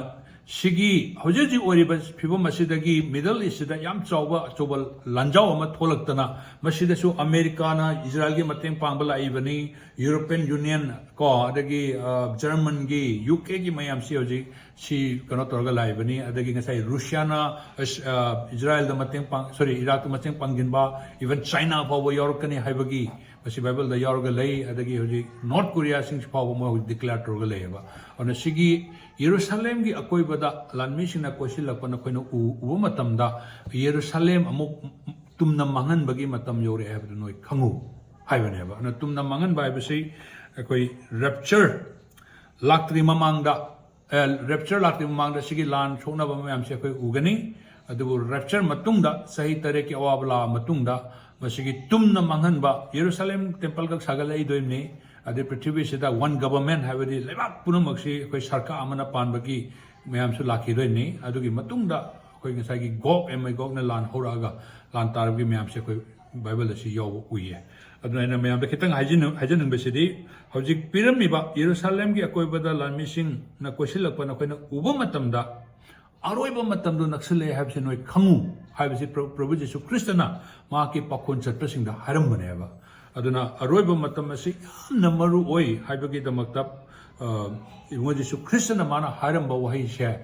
ꯁꯤꯒꯤ ꯍꯧꯖꯤꯛ ꯍꯧꯖꯤꯛ ꯑꯣꯏꯔꯤꯕ ꯐꯤꯕꯝ ꯑꯁꯤꯗꯒꯤ Middle East ꯁꯤꯗ ꯌꯥꯝ ꯆꯥꯎꯕ ꯑꯆꯧꯕ ꯂꯥꯟꯖꯥꯎ ꯑꯃ ꯊꯣꯛꯂꯛꯇꯅ, ꯃꯁꯤꯗꯁꯨ ꯑꯃꯦꯔꯤꯀꯥꯅ ꯏꯖꯔꯥꯏꯜꯒꯤ ꯃꯇꯦꯡ ꯄꯥꯡꯕ ꯂꯥꯛꯏꯕꯅꯤ, European Union ꯀꯣ, ꯑꯗꯒꯤ, ꯑ, ꯖꯔꯃꯟꯒꯤ, ꯌꯨ ꯀꯦꯒꯤ ꯃꯌꯥꯝꯁꯤ ꯍꯧꯖꯤꯛ ꯁꯤ ꯀꯩꯅꯣ ꯇꯧꯔꯒ ꯂꯥꯛꯏꯕꯅꯤ, ꯑꯗꯒꯤ ꯉꯁꯥꯏ ꯔꯨꯁꯤꯌꯥꯅ ꯑꯁ-, ꯑ, ꯏꯖꯔꯥꯏꯜꯗ ꯃꯇꯦꯡ ꯄꯥꯡ-, sorry, ꯏꯔꯥꯛꯇ ꯃꯇꯦꯡ ꯄꯥꯡꯁꯤꯟꯕ, even ꯆꯥꯏꯅꯥ ꯐꯥꯎꯕ ꯌꯥꯎꯔꯛꯀꯅꯤ ꯍꯥꯏꯕꯒꯤ ꯃꯁꯤ ꯕꯥꯏꯕꯜꯗ ꯌꯥꯎꯔꯒ ꯂꯩ, ꯑꯗꯒꯤ ꯍꯧꯖꯤꯛ ꯅꯣꯔꯠ ꯀꯣꯔꯤꯌꯥꯁꯤꯡꯁꯤ ꯐꯥꯎꯕ ꯃꯣꯏ ꯍꯧꯖꯤꯛ declare ꯇꯧꯔꯒ ꯂꯩꯌꯦꯕ꯫ ꯑꯗꯨꯅ ꯁꯤꯒꯤ ꯌꯦꯔꯨꯁꯥꯂꯦꯝꯒꯤ ꯑꯀꯣꯏꯕꯗ ꯂꯥꯟꯃꯤꯁꯤꯡꯅ ꯀꯣꯏꯁꯤꯜꯂꯛꯄ ꯅꯈꯣꯏꯅ ꯎ-, ꯎꯕ ꯃꯇꯝꯗ ꯌꯦꯔꯨꯁꯥꯂꯦꯝ ꯑꯃꯨꯛ ꯇꯨꯝꯅ ꯃꯥꯡꯍꯟꯕꯒꯤ ꯃꯇꯝ ꯌꯧꯔꯛꯑꯦ ꯍꯥꯏꯕꯗꯨ ꯅꯣꯏ ꯈꯪꯉꯨ ꯍꯥꯏꯕꯅꯦꯕ꯫ ꯑꯗꯨꯅ ꯇꯨꯝꯅ ꯃꯥꯡꯍꯟꯕ ꯍꯥꯏꯕꯁꯤ ꯑꯩꯈꯣꯏ rapture ꯂꯥꯛꯇ꯭ꯔꯤ ꯃꯃꯥꯡꯗ, ꯑꯦ, rapture ꯂꯥꯛꯇ꯭ꯔꯤ ꯃꯃꯥꯡꯗ ꯁꯤꯒꯤ ꯂꯥꯟ ꯁꯣꯛꯅꯕ ꯃꯌꯥꯝꯁꯦ ꯑꯩꯈꯣꯏ ꯎꯒꯅꯤ꯫ ꯑꯗꯨꯕꯨ rapture ꯃꯇꯨꯡꯗ ꯆꯍꯤ ꯇꯔꯦꯠꯀꯤ ꯑꯋꯥꯕ ꯂꯥꯛꯑ ꯃꯇꯨꯡꯗ ꯃꯁꯤꯒꯤ ꯇꯨꯝꯅ ꯃꯥꯡꯍꯟꯕ, ꯌꯦꯔꯨꯁꯥꯂꯦꯝ temple ꯈꯛ ꯁꯥꯒꯠꯂꯛꯏꯗꯣꯏꯅꯤ꯫ ꯑꯗꯩ ꯄ꯭ꯔꯤꯊꯤꯕꯤꯁꯤꯗ one government ꯍꯥꯏꯕꯗꯤ ꯂꯩꯕꯥꯛ ꯄꯨꯝꯅꯃꯛꯁꯤ ꯑꯩꯈꯣꯏ ꯁꯔꯀꯥꯔ ꯑꯃꯅ ꯄꯥꯟꯕꯒꯤ ꯃꯌꯥꯝꯁꯨ ꯂꯥꯛꯈꯤꯗꯣꯏꯅꯤ꯫ ꯑꯗꯨꯒꯤ ꯃꯇꯨꯡꯗ ꯑꯩꯈꯣꯏ ꯉꯁꯥꯏꯒꯤ ꯒꯣꯒ and ꯃꯦꯒꯣꯒꯅ ꯂꯥꯟ ꯍꯧꯔꯛꯑꯒ ꯂꯥꯟ ꯇꯥꯔꯕꯒꯤ ꯃꯌꯥꯝꯁꯦ ꯑꯩꯈꯣꯏ ꯕꯥꯏꯕꯜꯗ ꯁꯤ ꯌꯥꯎꯕ ꯎꯏꯌꯦ꯫ ꯑꯗꯨꯅ ꯑꯩꯅ ꯃꯌꯥꯝꯗ ꯈꯤꯇꯪ ꯍꯥꯏꯖꯅꯤꯡ-, ꯍꯥꯏꯖꯅꯤꯡꯕꯁꯤꯗꯤ, ꯍꯧꯖꯤꯛ ꯄꯤꯔꯝꯃꯤꯕ ꯌꯦꯔꯨꯁꯥꯂꯦꯝꯒꯤ ꯑꯀꯣꯏꯕꯗ ꯂꯥꯟꯃꯤꯁꯤꯡꯅ ꯀꯣꯏꯁꯤꯜꯂꯛꯄ ꯅꯈꯣꯏꯅ ꯎꯕ ꯃꯇꯝꯗ, ꯑꯔꯣꯏꯕ ꯃꯇꯝꯗꯣ ꯅꯛꯁꯤꯜꯂꯛꯑꯦ ꯍꯥꯏꯕꯁꯤ ꯅꯣꯏ ꯈꯪꯉꯨ ꯍꯥꯏꯕꯁꯤ ꯄ꯭ꯔ-, ꯄ꯭ꯔꯚꯨ ꯖꯤꯁꯨ ꯈ꯭ꯔꯤꯁꯇꯅ ꯃꯍꯥꯛꯀꯤ ꯄꯥꯈꯣꯟ ꯆꯠꯄꯁꯤꯡꯗ ꯍꯥꯏꯔꯝꯕꯅꯦꯕ꯫ ꯑꯗꯨꯅ ꯑꯔꯣꯏꯕ ꯃꯇꯝ ꯑꯁꯤ ꯌꯥꯝꯅ ꯃꯔꯨ ꯑꯣꯏ ꯍꯥꯏꯕꯒꯤꯗꯃꯛꯇ, ꯑ, ꯏꯕꯨꯡꯉꯣ ꯖꯤꯁꯨ ꯈ꯭ꯔꯤꯁꯇꯅ ꯃꯥꯅ ꯍꯥꯏꯔꯝꯕ ꯋꯥꯍꯩꯁꯦ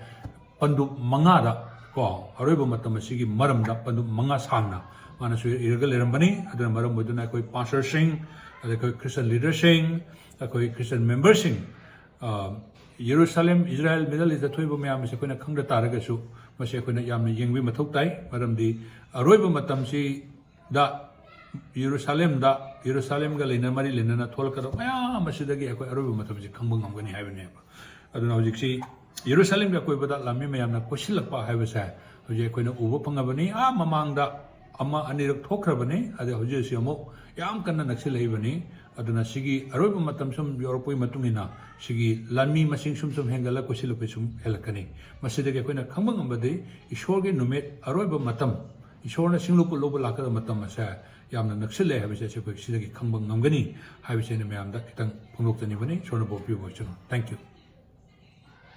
ꯄꯟꯗꯨꯞ ꯃꯉꯥꯗ, ꯀꯣ, ꯑꯔꯣꯏꯕ ꯃꯇꯝ ꯑꯁꯤꯒꯤ ꯃꯔꯝꯗ ꯄꯟꯗꯨꯞ ꯃꯉꯥ ꯁꯥꯡꯅ ꯃꯥꯅꯁꯨ ꯏꯔꯒ ꯂꯩꯔꯝꯕꯅꯤ꯫ ꯑꯗꯨꯅ ꯃꯔꯝ ꯑꯣꯏꯗꯨꯅ ꯑꯩꯈꯣꯏ ꯄꯥꯁꯇꯔꯁꯤꯡ, ꯑꯗꯩ ꯑꯩꯈꯣꯏ ꯈ꯭ꯔꯤꯁꯇꯟ ꯂꯤꯗꯔꯁꯤꯡ, ꯑꯩꯈꯣꯏ ꯈ꯭ꯔꯤꯁꯇꯟ ꯃꯦꯝꯕꯔꯁꯤꯡ, ꯑ, ꯌꯦꯔꯨꯁꯥꯂꯦꯝ, ꯏꯖꯔꯥꯏꯜ, ꯃꯤꯗꯜ ꯏꯁꯇ ꯊꯣꯛꯏꯕ ꯃꯌꯥꯝ ꯑꯁꯤ ꯑꯩꯈꯣꯏꯅ ꯈꯪꯗ ꯇꯥꯔꯒꯁꯨ, ꯃꯁꯤ ꯑꯩꯈꯣꯏꯅ ꯌꯥꯝꯅ ꯌꯦꯡꯕꯒꯤ ꯃꯊꯧ ꯇꯥꯏ꯫ ꯃꯔꯝꯗꯤ ꯑꯔꯣꯏꯕ ꯃꯇꯝꯁꯤꯗ ꯌꯦꯔꯨꯁꯥꯂꯦꯝꯗ, ꯌꯦꯔꯨꯁꯥꯂꯦꯝꯒ ꯂꯩꯅ-, ꯃꯔꯤ ꯂꯩꯅꯅ ꯊꯣꯛꯂꯛꯀꯗꯕ ꯃꯌꯥꯝ ꯑꯁꯤꯗꯒꯤ ꯑꯩꯈꯣꯏ ꯑꯔꯣꯏꯕ ꯃꯇꯝꯁꯤ ꯈꯪꯕ ꯉꯝꯒꯅꯤ ꯍꯥꯏꯕꯅꯦꯕ꯫ ꯑꯗꯨꯅ ꯍꯧꯖꯤꯛꯁꯤ ꯌꯦꯔꯨꯁꯥꯂꯦꯝꯒꯤ ꯑꯀꯣꯏꯕꯗ ꯂꯥꯟꯃꯤ ꯃꯌꯥꯝꯅ ꯀꯣꯏꯁꯤꯜꯂꯛꯄ ꯍꯥꯏꯕꯁꯦ ꯍꯧꯖꯤꯛ ꯑꯩꯈꯣꯏꯅ ꯎꯕ ꯐꯪꯉꯕꯅꯤ꯫ ꯑꯥ ꯃꯃꯥꯡꯗ ꯑꯃ ꯑꯅꯤꯔꯛ ꯊꯣꯛꯈ꯭ꯔꯕꯅꯤ, ꯑꯗꯩ ꯍꯧꯖꯤꯛ ꯍꯧꯖꯤꯛ ꯑꯃꯨꯛ ꯌꯥꯝ ꯀꯟꯅ ꯅꯛꯁꯤꯜꯂꯛꯏꯕꯅꯤ꯫ ꯑꯗꯨꯅ ꯁꯤꯒꯤ ꯑꯔꯣꯏꯕ ꯃꯇꯝ ꯁꯨꯝ ꯌꯧꯔꯛꯄꯒꯤ ꯃꯇꯨꯡ ꯏꯟꯅ ꯁꯤꯒꯤ ꯂꯥꯟꯃꯤ ꯃꯁꯤꯡ ꯁꯨꯝ ꯁꯨꯝ ꯍꯦꯟꯒꯠꯂ ꯀꯣꯏꯁꯤꯜꯂꯛꯄ ꯁꯨꯝ ꯍꯦꯜꯂꯛꯀꯅꯤ꯫ ꯃꯁꯤꯗꯒꯤ ꯑꯩꯈꯣꯏꯅ ꯈꯪꯕ ꯉꯝꯕꯗꯤ ꯏꯁꯣꯔꯒꯤ ꯅꯨꯃꯤꯠ ꯑꯔꯣꯏꯕ ꯃꯇꯝ, ꯏꯁꯣꯔꯅ ꯁꯤꯡꯂꯨꯞꯄ ꯂꯧꯕ ꯂꯥꯛꯀꯗꯕ ꯃꯇꯝ ꯑꯁꯦ ꯌꯥꯝꯅ ꯅꯛꯁꯤꯜꯂꯦ ꯍꯥꯏꯕꯁꯦ ꯑꯩꯈꯣꯏ ꯁꯤꯗꯒꯤ ꯈꯪꯕ ꯉꯝꯒꯅꯤ ꯍꯥꯏꯕꯁꯦ ꯑꯩꯅ ꯃꯌꯥꯝꯗ ꯈꯤꯇꯪ ꯐꯣꯡꯗꯣꯛꯆꯅꯤꯡꯕꯅꯤ꯫ ꯏꯁꯣꯔꯅ ꯕꯣꯔ ꯄꯤꯕ ꯑꯣꯏꯁꯅꯨ꯫ Thank you꯫